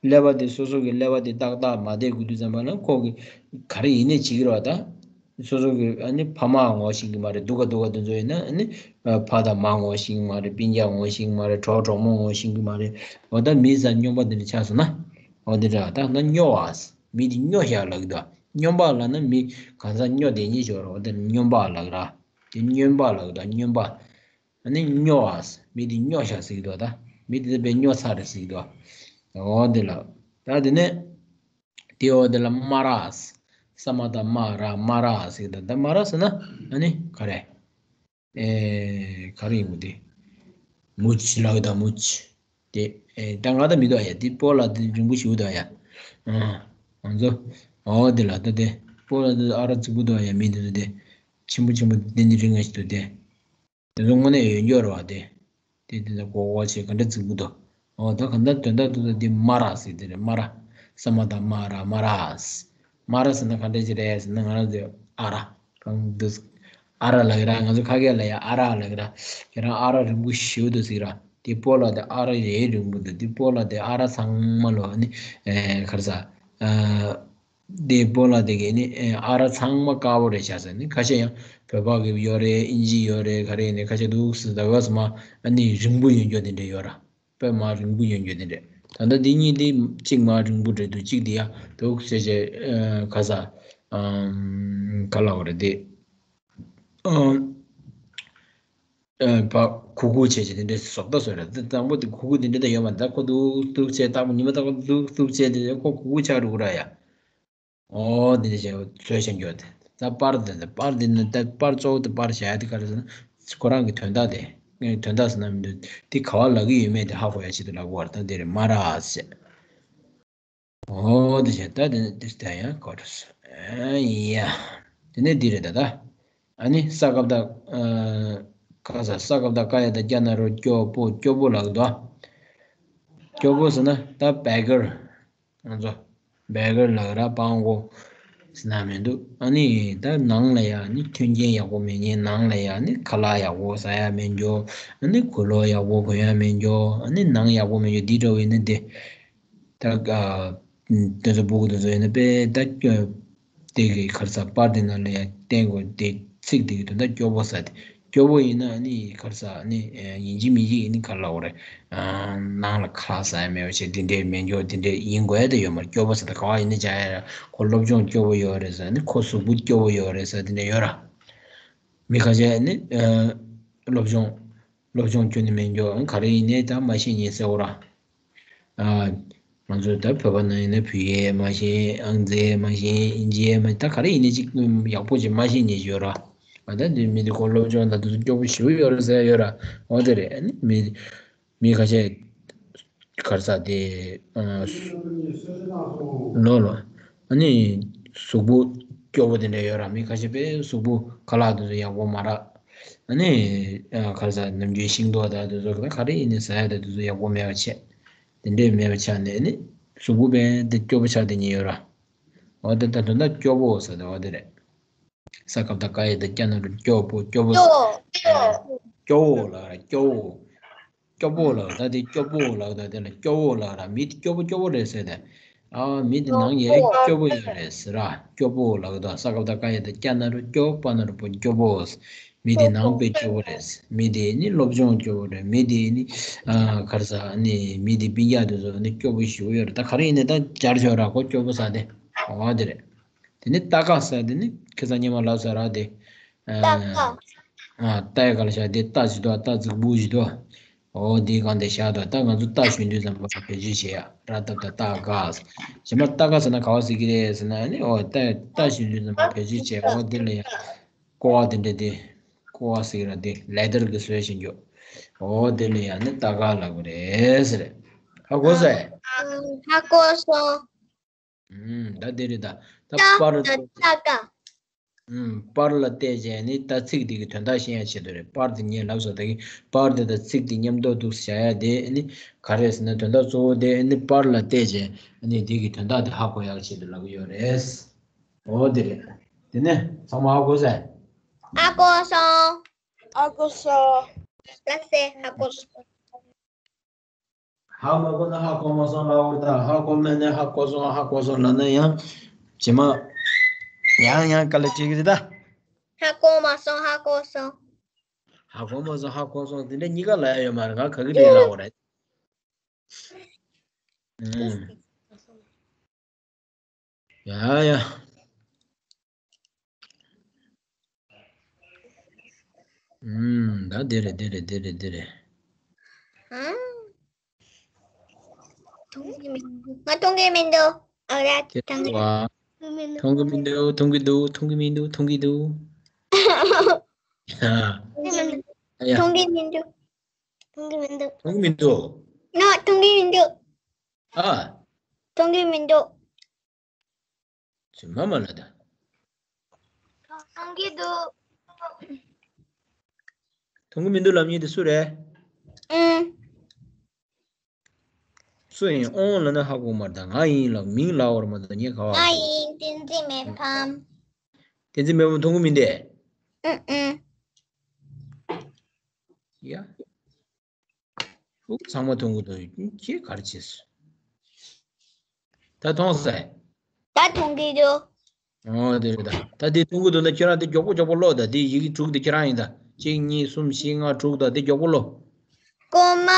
ཀླད་པ་དེ་སོ་སོ་གི་ཀླད་པ་དེ་ཏག་ཏག་མ་བསྡད་དགོས་དུས་ཙམ་པ་ལ་ཁོ་གི་ག་རེ་ཡིན་ནའི་བྱེད་ཀྱི་རེད་བ་ད། སོ་སོ་གི་ཨ་ནི་ཕ་མ་ངོ་ཤེས་ཀྱི་མ་རེད། སྡུག་ག་སྡུག་ག་དེ་ཚོ་ཡིན་ན་ཨ་ནི་ཕ་དང་མ་ངོ་ཤེས་ཀྱི་མ་རེད། སྤུན་ཀྱག་ངོ་ཤེས་ཀྱི་མ་རེད། གྲོགས་གྲོགས་མོ་ངོ་ཤེས་ཀྱི་མ་རེད། འོ་ད་མི་ས་སྨྱོན་པ་དེ་འདྲ་ཆགས་སོང་ན། འོ་དེ་འདྲ་ད་ན་སྨྱོ་བ། མི་དེ་སྨྱོ་བཞག་ལབ་ཀྱི་འདུག་སྨྱོན་པ་ལབ་ན་མི་གང་ཟག་སྨྱོ་བསྡད་མཁན་ཞིག་ཡོད་རེད། འོ་དེ་སྨྱོན་པ་ལབ་ཀྱི་ར། དེ་སྨྱོན་པ་ལབ་ཀྱི་འདུག་སྨྱོན་པ། ཨ་ནི་སྨྱོ་བ། མི་དེ་སྨྱོ་བཞག་ཟེར་གྱི་འདུག་ད། མི་དེ་དཔེ་སྨྱོ་ཚར་རེད་ཟེར་གྱི་འདུག་འོ་དེ་ལ། ད་དེ་ནས། དེ་འོ་དེ་ལ་སྨ་ར། ས་མ་བཏགས་སྨ་ར་སྨ་ར་ཟེར་གྱི་འདུག་ད་སྨ་ར་ཟེར་ན་ཨ་ནི་ག་རེ། ཨེ། ག་རེ་ཡིན་གོ་དེ། མུ་ཆི་ལགས་ད་མུ་ཆི། དེ། ཨེ། ད་ང་ད་མི་འདུག་ཡ། དེ་སྤོ་ལགས་དེ་རིང་པོ་ཞིག་འདུག་ཡ། ཨ། ང་ཚོ། འོ་དེ་ལ་ད་དེ། སྤོ་ལགས་དེ་ཨ་ར་རྫིག་པོ་འདུག་ཡ། མི་འདི་ཚོ་དེ། ཆེན་པོ་ཆེན་པོ་དེ་འདི་རིང་ང་ཞིག་འདུག་དེ། དེ་ཚོ་དངོས་གནས་ཡོད་འགྱོ་ར་བ་དེ། དེ་དེ་ཚོ་གོ་གོ་བྱེད་ག་འདྲ་རྫིག་པོ་འདུག་འོ་ད་ག་འདྲ་དོན་དག་འདུག་ད་དེ་སྨ་ར་ཟེར་དེ་རེད། སྨ་ར། ས་མ་བཏགས་སྨ་ར་སྨ་ར། སྨ་ར་ཟེར་ན་ག་འདྲ་ཅིག་རེད་ཟེར་ན་ང་རང་ཚོས་ཨ་ར། གང་འདུག་ཨ་ར་ལབ་ཀྱི་ར། ང་ཚོ་ཁ་སྐད་ལ་ཡ་ཨ་ར་ལབ་ཀྱི་ར། ཁྱེད་རང་ཨ་ར་རིང་པོ་ཞེ་པོ་འདུག་ཟེར་གྱི་ར། དེ་སྤོ་ལགས་དེ་ཨ་ར་ཡེ་རིང་པོ་འདུག་དེ་སྤོ་ལགས་དེ་ཨ་ར་ཚང་མ་ལོ་ནི། ཨེ། ག་རེ་ཟ། ཨ། དེ་སྤོ་ལགས་དེ་གས་ནི། ཨེ། ཨ་ར་ཚང་མ་དཀར་པོ་རེད་ཤག་ཟེར་ནི། ཁ་ཤས་ཡང་བོད་པ་གི་ཡོད་རེད། ཨིན་ཇི་ཡོད་རེད། ག་རེ་ནི་ཁ་ཤས་འདུག་ཟེར། ད་ག་ས་མ་ཨ་ནི་རིང་པོ་ཡོད་འགྱོ་དེ་འདྲ་ཡོད་ར། དཔེ་མ་རིང་པོ་ཡོད་འགྱོ་དེ་འདྲ། ད་ལྟ་འདི་གཉིས་དེ་གཅིག་མ་རིང་པོ་འདྲ་འདུག་གཅིག་དེ་ཡ་འདུག་ཟེར་བྱས། ཨ། ག་ས། ཨམ། ག་ལབ་དགོས་རེད་དེ། ཨ། ཨ། ཕ། གུག་གུག་བྱས་བྱས་དེ་འདྲ་བཟོ་ལྟ་བཟོ་རེད། དེ་དང་པོ་དེ་གུག་གུག་དེ་འདྲ་ད་ཡོད་མ་རེད། ད་ཁོ་འདུག་འདུག་བྱས་རྟག་པར་ཉི་མ་རྟག་པར་འདུག་འདུག་བྱས་དེ་ཁོ་གུག་གུག་ཆགས་འགྲོ་གི་ར་ཡ། ཨོ་དེ་འདྲ་བྱས་བཟོས་བྱས་འགྱོ་དེ། ད་པར་དེ་ད་པར་དེ་ནི་ད་པར་གཙོ་བོ་དེ་པར་བྱ་ཡ་དེ་ག་རེ་ཟེར་ན། ཁོ་རང་གི་དོན་དག་དེ། དོན་དག་ཟེར་ན་མི་འདུག་དེ་ག་བ་ལབ་ཀྱི་ཡོད་མེད་དེ་ཧ་གོ་ཡ་ཆེད་དུ་ལབ་དགོས་པ་རེད། ད་དེ་རེད། སྨ་ར་ཟེར། ཨོ་དེ་བྱས་ད་དེ་ནི་དེ་ལྟ་ཡང་གོ་རེད། ཨ་ཡ། དེ་ནས་འདི་རེད་ད་ད། ཨ་ནི་ས་ཀ་བཏགས། ཨ། ག་ས། ས་ཀ་བཏགས་སྐ་ཡ་བཏགས་སྐྱ་ན་རོ་སྐྱོ་པོ། སྐྱོ་པོ་ལབ་འདུག་སྐྱོ་པོ་ཟེར་ན་ད་བེ་གར། ང་ཚོ་བེ་གར་ལབ་ར། སྤྲང་པོ་ཟེར་ན་མི་འདུག་ཨ་ནི་ད་ནང་ལ་ཡ་ནི་མཐུན་རྐྱེན་ཡག་པོ་མེད་མཁན། ནང་ལ་ཡ་ནི་ཁ་ལག་ཡག་པོ་ཟ་ཡ་མེད་འགྱོ། ཨ་ནི་གོས་ལོག་ཡག་པོ་གོན་ཡ་མེད་འགྱོ། ཨ་ནི་ནང་ཡག་པོ་མེད་འགྱོ། འདི་འདྲ་བོ་ཡིན་ན་དེ། ད་ག་དེ་ཚོ་སྤུ་གུ་དེ་ཚོ་ཡིན་ན་དཔེ་ད་སྐྱོ། དེ་གི་ག་རེ་ཟ། པར་དེ་ནང་ལ་ཡ་བསྟན་དགོས། དེ་ཚིག་དེ་གི་དོན་དག་སྐྱོ་པོ་ཟེར་དེ། སྐྱོ་པོ་ཡིན་ན་ནི་ག་རེ་ཟ་ནི། ཨ། ཡིན་གཅིག་མིན་གཅིག་ཡིན་ནི་ག་རེ་ལབ་དགོས་རེད། ཨ། ནང་ལ་ཁ་ལག་ཟ་ཡ་མེད་པ་བྱས་དེ་འདྲས་མེད་འགྱོ། དེ་འདྲས་ཡིན་དགོས་ཡ་དེ་ཡོད་མ་རེད། སྐྱོ་པོ་ཟེར་དེ་ག་བ་ཡིན་ནི་བྱ་ཡ་ར། ཁོ་སློབ་སྦྱོང་སྐྱོ་པོ་ཡོད་རེད་ཟེར་ནི། ཁོ་གཟུགས་པོ་སྐྱོ་པོ་ཡོད་རེད་ཟེར་དེ་འདྲས་ཡོད་ར། མི་ཁ་ཤས་ནི། ཨ། སློབ་སྦྱོང་། སློབ་སྦྱོང་ཁྱོན་ནས་མེད་འགྱོ། ག་རེ་ཡིན་ནའི་ད་མ་ཤེས་མཁན་ཟེར་བ་ར། ཨ། ང་ཚོ་ད་བོད་པ་ནང་ཡིན་ན་བོད་ཡིག་མ་ཤེས། ཨང་རྩིས་མ་ཤེས། ཨིན་ཇི་མ། ད་ག་རེ་ཡིན་ནའི་ཅིག་ཡག་པོ་ཅིག་མ་ཤེས་མཁན་ཅིག་ཡོད་ར། ཨ། ད་འདི་མི་འདི་ཁོ་སློབ་སྦྱོང་ད་དུ་སྐྱོ་པོ་ཞེ་པོ་ཡོད་རེད་ཟེར་ཡ་ཡོད་ར། འོ་དེ་རེད། ཨ་ནི་མི། མི་ཁ་ཤས་ག་རེ་ཟ་དེ། ཨ། ལོ་ལོ། ཨ་ནི་གཟུགས་པོ་སྐྱོ་པོ་དེ་འདྲ་ཡོད་ར། མི་ཁ་ཤས་དཔེ་གཟུགས་པོ་ཁ་ལག་དེ་ཚོ་ཡག་པོ་མ་རག་ཨ་ནི། ཨ། ག་རེ་ཟ། ནམ་རྒྱུན་ཤིང་ཏོག་དང་དེ་ཚོ་ག་རེ་ཡིན་ནའི་ཟ་ཡ་དང་དེ་ཚོ་ཡག་པོ་མེད་པ་བྱས། དེ་འདྲས་མེད་པ་ཆགས་ནས་ནི་གཟུགས་པོ་དཔེ་དེ་སྐྱོ་པོ་ཆགས་བསྡད་མཁན་ཡོད་ར། འོ་དེ་ད་དོན་དག་སྐྱོ་པོ་ཟེར་དེ་འོ་དེ་རེད། ས་ཀ་བཏགས་སྐ་ཡ་བཏགས་སྐྱ་ན་རོ་སྐྱོ་པོ། སྐྱོ་པོ་ཟེར། སྐྱོ། སྐྱོ་པོ་ལབ་ར། སྐྱོ་པོ། སྐྱོ་པོ་ལབ། ད་དེ་སྐྱོ་པོ་ལབ། ད་དེ་ལ་སྐྱོ་པོ་ལབ་ར། མི་དེ་སྐྱོ་པོ་སྐྱོ་པོ་རེད་ཟེར་ཏེ། ཨ། མི་དེ་ནང་ཡང་སྐྱོ་པོ་ཡོད་རེད་ཟེར་ར། སྐྱོ་པོ་ལབ་ད། ས་ཀ་བཏགས་སྐ་ཡ་བཏགས་སྐྱ་ན་རོ་སྐྱོ། པ་ན་རོ་པོ། སྐྱོ་པོ། མི་དེ་ནང་དཔེ་སྐྱོ་པོ་རེད། མི་དེ་ནི་སློབ་སྦྱོང་སྐྱོ་པོ་རེད། མི་དེ་ནི། ཨ། ག་རེ་ཟ་ནི། མི་དེ་སྤུན་ཀྱག་དེ་ཚོ་ནི་སྐྱོ་པོ་ཞེ་པོ་ཡོད་རེད། ད་ག་རེ་ཡིན་ནའི་ད་སྦྱར་ཆོག་ར། ཁོ་སྐྱོ་པོ་ཟེར་དེ། འོ་དེ་རེད། དེ་ནི་ཏ་ཀ་ཟེར་དེ་ནི་ཁ་སང་སྔོན་མ་ལབ་ཚར་ར་དེ། ཨ། ཏ་ཀ་ཨ། རྟའི་སྒང་ལ་བཞག་དེ་རྟ་ཅིག་འདུག་རྟ་རྫིག་པོ་ཞིག་འདུག་འོ་དེའི་སྒང་དེ་བཞག་འདུག་ད་ང་ཚོ་རྟ་ཞོན་དུས་ཙམ་པ་ལ་བེད་སྤྱོད་བྱེད་ཡ། ར་ཏ་བཏགས་རྟ་ཀ། གཞན་པ་ཏ་ཀ་ཟེར་ན་ག་བ་ཟེར་གྱི་རེད་ཟེར་ན་ནི། འོ་རྟ་རྟ་ཞོན་དུས་ཙམ་པ་བེད་སྤྱོད་བྱེད་ཡ། འོ་དེ་ལ་ཡ་ཀོ་བ་དེ་འདྲ་དེ། ཀོ་བ་ཟེར་གྱི་ར་དེ་ལེ་དར་གྱི་བཟོས་བཞིན་རྒྱུ། འོ་དེ་ལ་ཡ་ནི་ཏ་ཀ་ལབ་གི་རེད་ཟེར། ཧ་གོ་སོང་། ཧ་གོ་སོང་། ཨུམ། ད་དེ་རེད་ད། ད་ཏ་པར། ཏ་ཀ་ཨུམ། པར་ལ་བལྟས་བྱས་ནི་ད་ཚིག་དེ་གི་དོན་དག་ཤེས་ཡ་ཆེད་དུ་རེད། པར་དེ་ངས་ལབ་སོང་། ད་གི་པར་དེ་དང་ཚིག་དེ་མཉམ་དུ་འདུག་བྱ་ཡ་དེ་ནི་ག་རེ་ཟེར་ན། དོན་དག་གཙོ་བོ་དེ་ནི་པར་ལ་བལྟས་བྱས་ནི་དེ་གི་དོན་དག་དེ་ཧ་གོ་ཡག་ཆེད་དུ་ལབ་ཀྱི་ཡོད་རེད། འོ་དེ་རེད། དེ་ནས་ཚང་མ་ཧ་གོ་སོང་། ཧ་གོ་སོང་། ཧ་གོ་སོང་། ལགས་སེ། ཧ་གོ་སོང་། ཧ་མ་གོ་ན་ཧ་གོ་མ་སོང་ལབ་འོ་ད། ཧ་གོ་མེད་ན་ཧ་གོ་སོང་། ཧ་གོ་སོང་ལབ་ན་ཡང་རྗེས་མ་ཡང་ཡང་དཀའ་ལས་སྤྲད་ཀྱི་རེད་ད། ཧ་གོ་མ་སོང་། ཧ་གོ་སོང་། ཧ་གོ་མ་སོང་། ཧ་གོ་སོང་། དེ་འདྲ་གཉིས་ཀ་ལབ་ཡ་ཡོད་མ་རེད། ང་ག་གི་རེད་ལབ་འོ་རེད། ཨུམ། ཡ་ཡ། ཨུམ། ད་འདི་རེད། འདི་རེད། འདི་རེད། འདི་རེད། ཨང་། མཐོང་གི་མི་འདུག་ང་མཐོང་གི་མི་འདུག་ཨ་ར། ཁྱེད་ཚོ་བ། མཐོང་གི་མི་འདུག་མཐོང་གི་འདུག་མཐོང་གི་མི་འདུག་མཐོང་གི་འདུག་ཨ། ཨ་ཡ། མཐོང་གི་མི་འདུག་མཐོང་གི་མི་འདུག་མཐོང་གི་མི་འདུག་ནོ། མཐོང་གི་མི་འདུག་ཨ། མཐོང་གི་མི་འདུག་ཚུལ་མ་མ་ལ་ད། མཐོང་གི་འདུག་མཐོང་གི་མི་འདུག་ལབ་མཁན་དེ་སུ་རེད། ཨུམ། སུ་ཡིན། ཨོང་ལབ་ན་ཧ་གོ་མ་རེད་ད། ང་ཡིན་ལབ། མིང་ལབ་པ་རེད་མ་གཏོགས་ངས་ག་པར། ང་ཡིན། བསྟན་འཛིན་མེ་ཕམ། བསྟན་འཛིན་མེ་ཕམ་མཐོང་གི་མི་འདུག་ཨུ་ཨུ། ཡ། ཨུ། ཚང་མ་མཐོང་གི་འདུག་ཁྱེད་ག་རེ་བྱས་སོང་། ད་མཐོང་སོང་། ད་མཐོང་གི་འདུག་ཨོ་དེ་རེད་ད། ད་དེ་མཐོང་གི་འདུག་ན་ཁྱེད་རང་དེ་མགྱོགས་པོ་མགྱོགས་པོ་ཀློག་ད། དེ་ཡི་གེ་དྲུག་དེ་ཁྱེད་རང་ཡིན་ད། གཅིག་གཉིས་གསུམ་བཞི་ལྔ་དྲུག་ད། དེ་མགྱོགས་པོ་ཀློག་གོ་མ།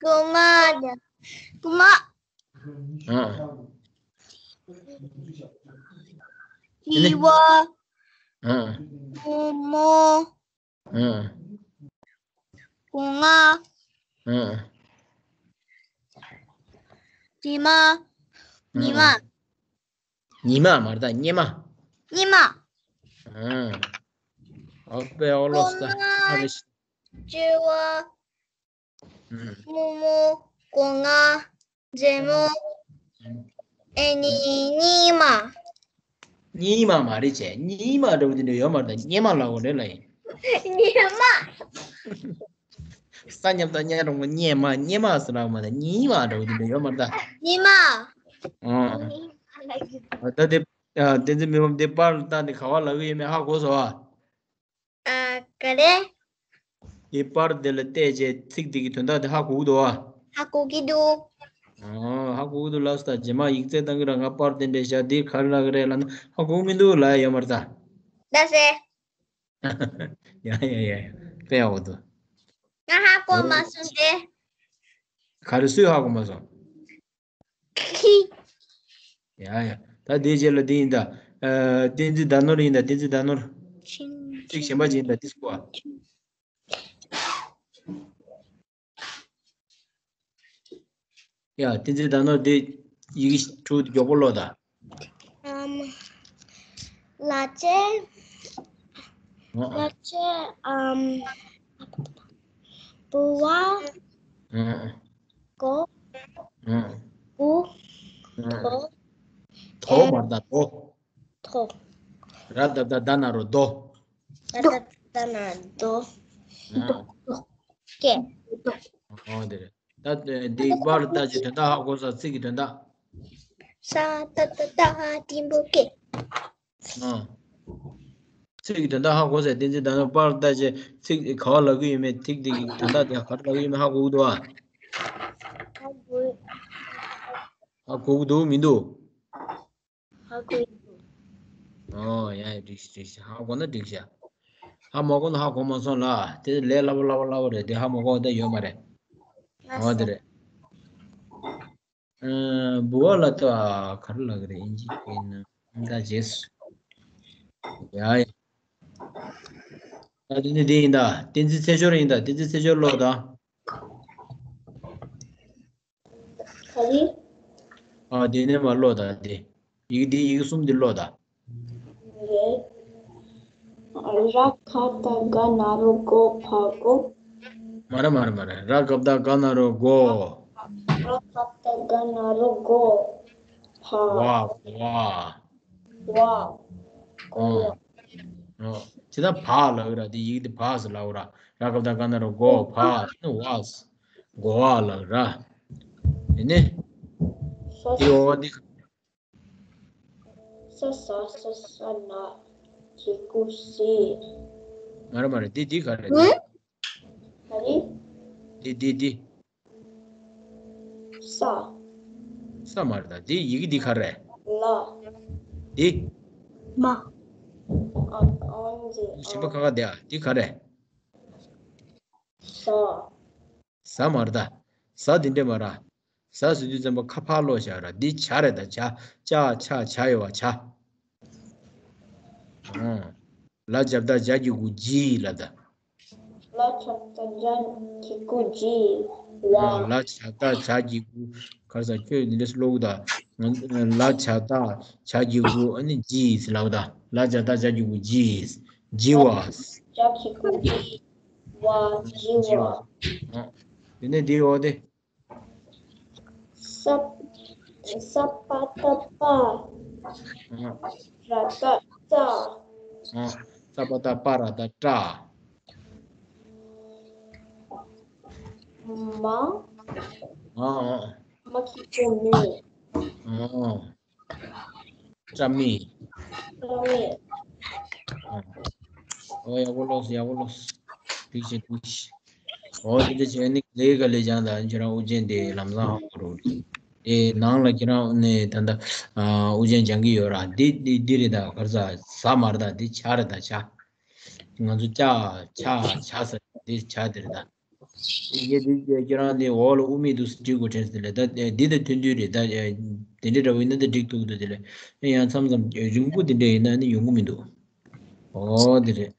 གོ་མ། གོ་མ། ཨ། དྲི་བ། ཨ། བུ་མོ། ཨ། སྒོ་ང་། ཨ། དྲི་མ། ཉི་མ། ཉི་མ་མ་རེད་ད། སྙེ་མ། སྙེ་མ། ཨ། ཨོ་པེ་ཨོ་ལོ་སྟ། ཨ་རེ་ཤི། དྲི་བ། ཨུམ། སྔོན་མོ། སྒོ་ང་། མཛེས་མོ། ཨུམ། ཨེ་ནི་སྙེ་མ། སྙེ་མ་མ་རེད་བྱས། སྙེ་མ་འདྲ་བོ་དེ་འདྲ་ཡོད་མ་རེད་ད། སྙེ་མ་ལབ་དགོས་རེད་ལབ་ཡིན། སྙེ་མ། ས་མཉམ་དང་སྙན་རོང་གི་སྙེ་མ། སྙེ་མ་ཟེར་ལབ་མ་རེད། སྙེ་མ་འདྲ་བོ་དེ་འདྲ་ཡོད་མ་རེད་ད། སྙེ་མ། ཨང་། ད་དེ། བསྟན་འཛིན་མེ་ཕམ་དེ་པར་བཏང་ནས་ག་པར་ལབ་ཀྱི་ཡོད་མེད་ཧ་གོ་སོང་ཨ། ཨ། ག་རེ། དེ་པར་དེ་ལ་བལྟས་བྱས་ཚིག་དེ་གི་དོན་དག་དེ་ཧ་གོ་གི་འདུག་ཨ། ཧ་གོ་གི་འདུག་ཨ། ཧ་གོ་གི་འདུག་ལབ་སོང་ད། རྗེས་མ་ཡིག་ཚད་བཏང་གི་ར། ང་པར་དེ་འདྲ་བཞག་འདི་ག་རེ་ལབ་ཀྱི་རེད་ལབ་ན་ཧ་གོ་གི་མི་འདུག་ལབ་ཡ་ཡོད་མ་རེད་ད། ལགས་སེ། ཡ་ཡ་ཡ་ཡ། དཔེ་ཡག་པོ་འདུག་ང་ཧ་གོ་མ་སོང་སྟེ། ག་རེ། སུས་ཧ་གོ་མ་སོང་། ཡ་ཡ། ད་དེའི་རྗེས་ལ་དེ་ཡིན་ད། ཨ། བསྟན་འཛིན་ཟླ་ནོར་ཡིན་ད། བསྟན་འཛིན་ཟླ་ནོར། ཚིག་གཞན་པ་ཅིག་ཡིན་ད། དེ་སྐུ་བ། ཡ། བསྟན་འཛིན་ཟླ་ནོར་དེ་ཡི་གེ་དྲུག་མགྱོགས་པོ་ཀློག་ད། ཨམ། ལ་ཅེ། ཨ། ལ་ཅེ། ཨམ། བུ་བ། ཨ། གོ། ཨ། བུ། ཨ། དོ། དོ་མ་རེད་ད། དོ། དོ། ར་བཏགས་རྡ་རྡ་ན་རོ་རྡོ། ར་བཏགས་རྡ་རྡ་ན་རྡོ། ཨ། སྐད། ཨོ་དེ་རེད། ད་འདི་པར་ལྟ་ཅི་དོན་དག་ཧ་གོ་ས། ཚིག་གི་དོན་དག་ས་ཏ་བཏགས་སྟ་འགྲེང་བུ་སྐེ། ཨ། ཚིག་གི་དོན་དག་ཧ་གོ་ས། བསྟན་འཛིན་ཟླ་ནོར་པར་ལྟ་ཅི་ཚིག་ག་པར་ལབ་ཀྱི་ཡོད་མེད། ཚིག་དེ་གི་དོན་དག་དེ་ག་རེ་ལབ་ཀྱི་ཡོད་མེད་ཧ་གོ་གི་འདུག་ཨ། ཧ་གོ་གི་འདུག་མི་འདུག་ཧ་གོ་གི་འདུག་ཨོ་ཡ་ཡ། འགྲིག་ཤག་འགྲིག་ཤག་ཧ་གོ་ན་འགྲིག་ཤག་ཧ་མ་གོ་ན་ཧ་གོ་མ་སོང་ལ། དེ་ལས་སླ་པོ་སླ་པོ་སླ་པོ་རེད། དེ་ཧ་མ་གོ་བ་ད་ཡོད་མ་རེད། ཨོ་དེ་རེད། ཨ། འབུལ་བ་ལ་ལྟོས། ག་རེ་ལབ་ཀྱི་རེད། ཨིན་ཇི་སྐད་ན་ད་རྗེས་སུ། ཡ་ཡ། ད་དེ་ནི་དེ་ཡིན་ད། བསྟན་འཛིན་ཚེ་ཤོར་ཡིན་ད། བསྟན་འཛིན་ཚེ་ཤོར་ཀློག་ད། ག་རེ། ཨ། དེ་ནས་མར་ཀློག་ད་དེ། ཡི་གེ་འདི་ཡི་གེ་གསུམ་འདི་ཀློག་ད། རེད། ར་ག་བཏགས་རྒ་ན་རོ་རྒོ། ཕ་གོ། མ་རེད་མ་རེད་མ་རེད། ར་ག་བཏགས་རྒ་ན་རོ་རྒོ། ར་ག་བཏགས་རྒ་ན་རོ་རྒོ། ཕ། བ། བ། བ། གོ། ཨོ། ཨོ། ཇི་ལྟར་བ་ལབ་ཀྱི་ར། དེ་ཡི་གེ་དེ་བ་ཟེར་ལབ་ཀྱི་ར། ར་ག་བཏགས་རྒ་ན་རོ་རྒོ། ཕ་ནི་བ། གོ་བ་ལབ་ཀྱི་ར། དེ་ནས་དེ་འོ་དེ། ས་ས་ས་ས་ན་གི་གུ་སི། མ་རེད་མ་རེད། འདི་འདི་ག་རེ་རེད། ག་རེ། འདི་འདི་འདི། ས། ས་མ་རེད་ད། འདི་ཡི་གེ་འདི་ག་རེ་རེད། ལ། འདི། མ། ཨ། ཨང་ཟེར། གཞན་པ་ཁ་ཁ་བསྡད་ཨ། འདི་ག་རེ་རེད། ས། ས་མ་རེད་ད། ས་འདི་འདྲ་མ་རེད། ཟ་ཟེར་དུས་ཙམ་པ་ཁ་ཕར་ལོག་བཞག་ར། འདི་བྱ་རེད་ད། བྱ། ཅ་ཆ་བྱ་ཡོད་བ། བྱ། ཨང་། ལ་བྱ་བཏགས་བྱ་གི་གུ་བྱི་ལབ་ད། ལ་བྱ་བཏགས་བྱ་གི་གུ་བྱི་བ། ཨང་། ལ་བྱ་བཏགས་བྱ་གི་གུ། ག་རེ་ཟ། ཁྱོད་འདི་འདྲ་སེ་ཀློག་གི་ད། ལ་བྱ་བཏགས་བྱ་གི་གུ་ཨ་ནི་བྱི་ཟེར་ལབ་ད། ལ་བྱ་བཏགས་བྱ་གི་གུ་བྱི། བྱི་བ། བྱ་གི་གུ་བྱི་བ། བྱི་བ། ཨང་། དེ་ནས་འདི་འོ་དེ། ས། ས་པ་བཏགས་སྤ། ཨང་། ར་བཏགས་སྤྲ། ཨང་། ས་པ་བཏགས་སྤ་ར་བཏགས་སྤྲ། མ། ཨང་། མ་གི་གུ་མི། ཨང་། སྤྲ་མི། སྤྲ་མི། ཨོ། ཡག་པོ་ཀློགས། ཡག་པོ་ཀློགས། འགྲིག་བྱས། འགྲིག་བྱས། ཨོ། དེ་འདྲ་བྱས་ནི་ལས་ཀ་ལས་སྦྱངས་དང་། ཁྱེད་རང་དབུ་ཅན་དེ་ལམ་སང་ཧ་གོ་རུ། དེ་ནང་ལ་ཁྱེད་རང་ནི་ད་ལྟ་ཨ་དབུ་ཅན་སྦྱང་གི་ཡོད་ར། འདི་འདི་འདི་རེད་ད། ག་རེ་ཟ། ཟ་མ་རེད་ད། འདི་བྱ་རེད་ད། བྱ། ང་ཚོ་ཅ་ཆ་བྱ་ཟེར་འདི་བྱ་དེ་རེད་ད། ཡེ་འདི་ཁྱེད་རང་འདི་འོག་ལ་དབུ་མེད་འདུག་སེ་བྲིས་དགོས་དྲན་སོང་། དེ་ལས་ད་འདི་དང་མཐུན་མཐུན་རེད་ད། དེ་འདྲ་འདྲ་བོ་ཡིན་ན་ད་འགྲིག་འདུག་ད་དེ་ལས་ཡང་མཚམས་མཚམས་རིང་པོ་དེ་འདྲ་ཡིན་ན་ནི་ཡོང་གི་མི་འདུག་ཨོ་དེ་རེད།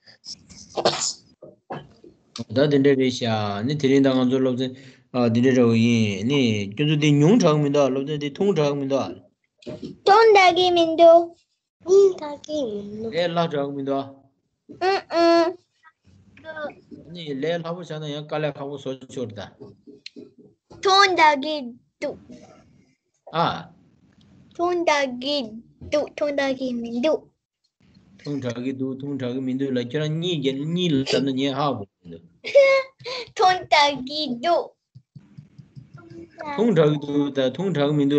ད་དེ་འདྲ་རེད་ཤག་ནི་དེ་རིང་ད་ང་ཚོ་སློབ་ཚན་ཨ་དེ་འདྲ་འདྲ་བོ་ཡིན། ནི་ཁྱོད་ཚོ་དེ་ཉུང་དྲགས་མི་འདུག་སློབ་ཚན་དེ་ཐུང་དྲགས་མི་འདུག་ཐུང་དྲགས་ཀྱི་མི་འདུག་ཐུང་དྲགས་ཀྱི་མི་འདུག་ལས་སླ་དྲགས་མི་འདུག་ཨུ་ཨུ། ནི་ལས་སླ་པོ་བྱས་ན་ཡང་དཀའ་ལས་ཁག་པོ་བཟོ་ཆོག་རེད་ད། ཐུང་དྲགས་ཀྱི་འདུག་ཨ། ཐུང་དྲགས་ཀྱི་འདུག་ཐུང་དྲགས་ཀྱི་མི་འདུག་ཐུང་དྲགས་ཀྱི་འདུག་ཐུང་དྲགས་ཀྱི་མི་འདུག་ལ་ཁྱེད་རང་གཉིས་ཀྱི་གཉིས་ལ་བསམ་ན་ངས་ཧ་གོ་གི་འདུག་ཐུང་དྲགས་ཀྱི་འདུག་ཐུང་དྲགས་ཀྱི་འདུག་ད་ཐུང་དྲགས་ཀྱི་མི་འདུག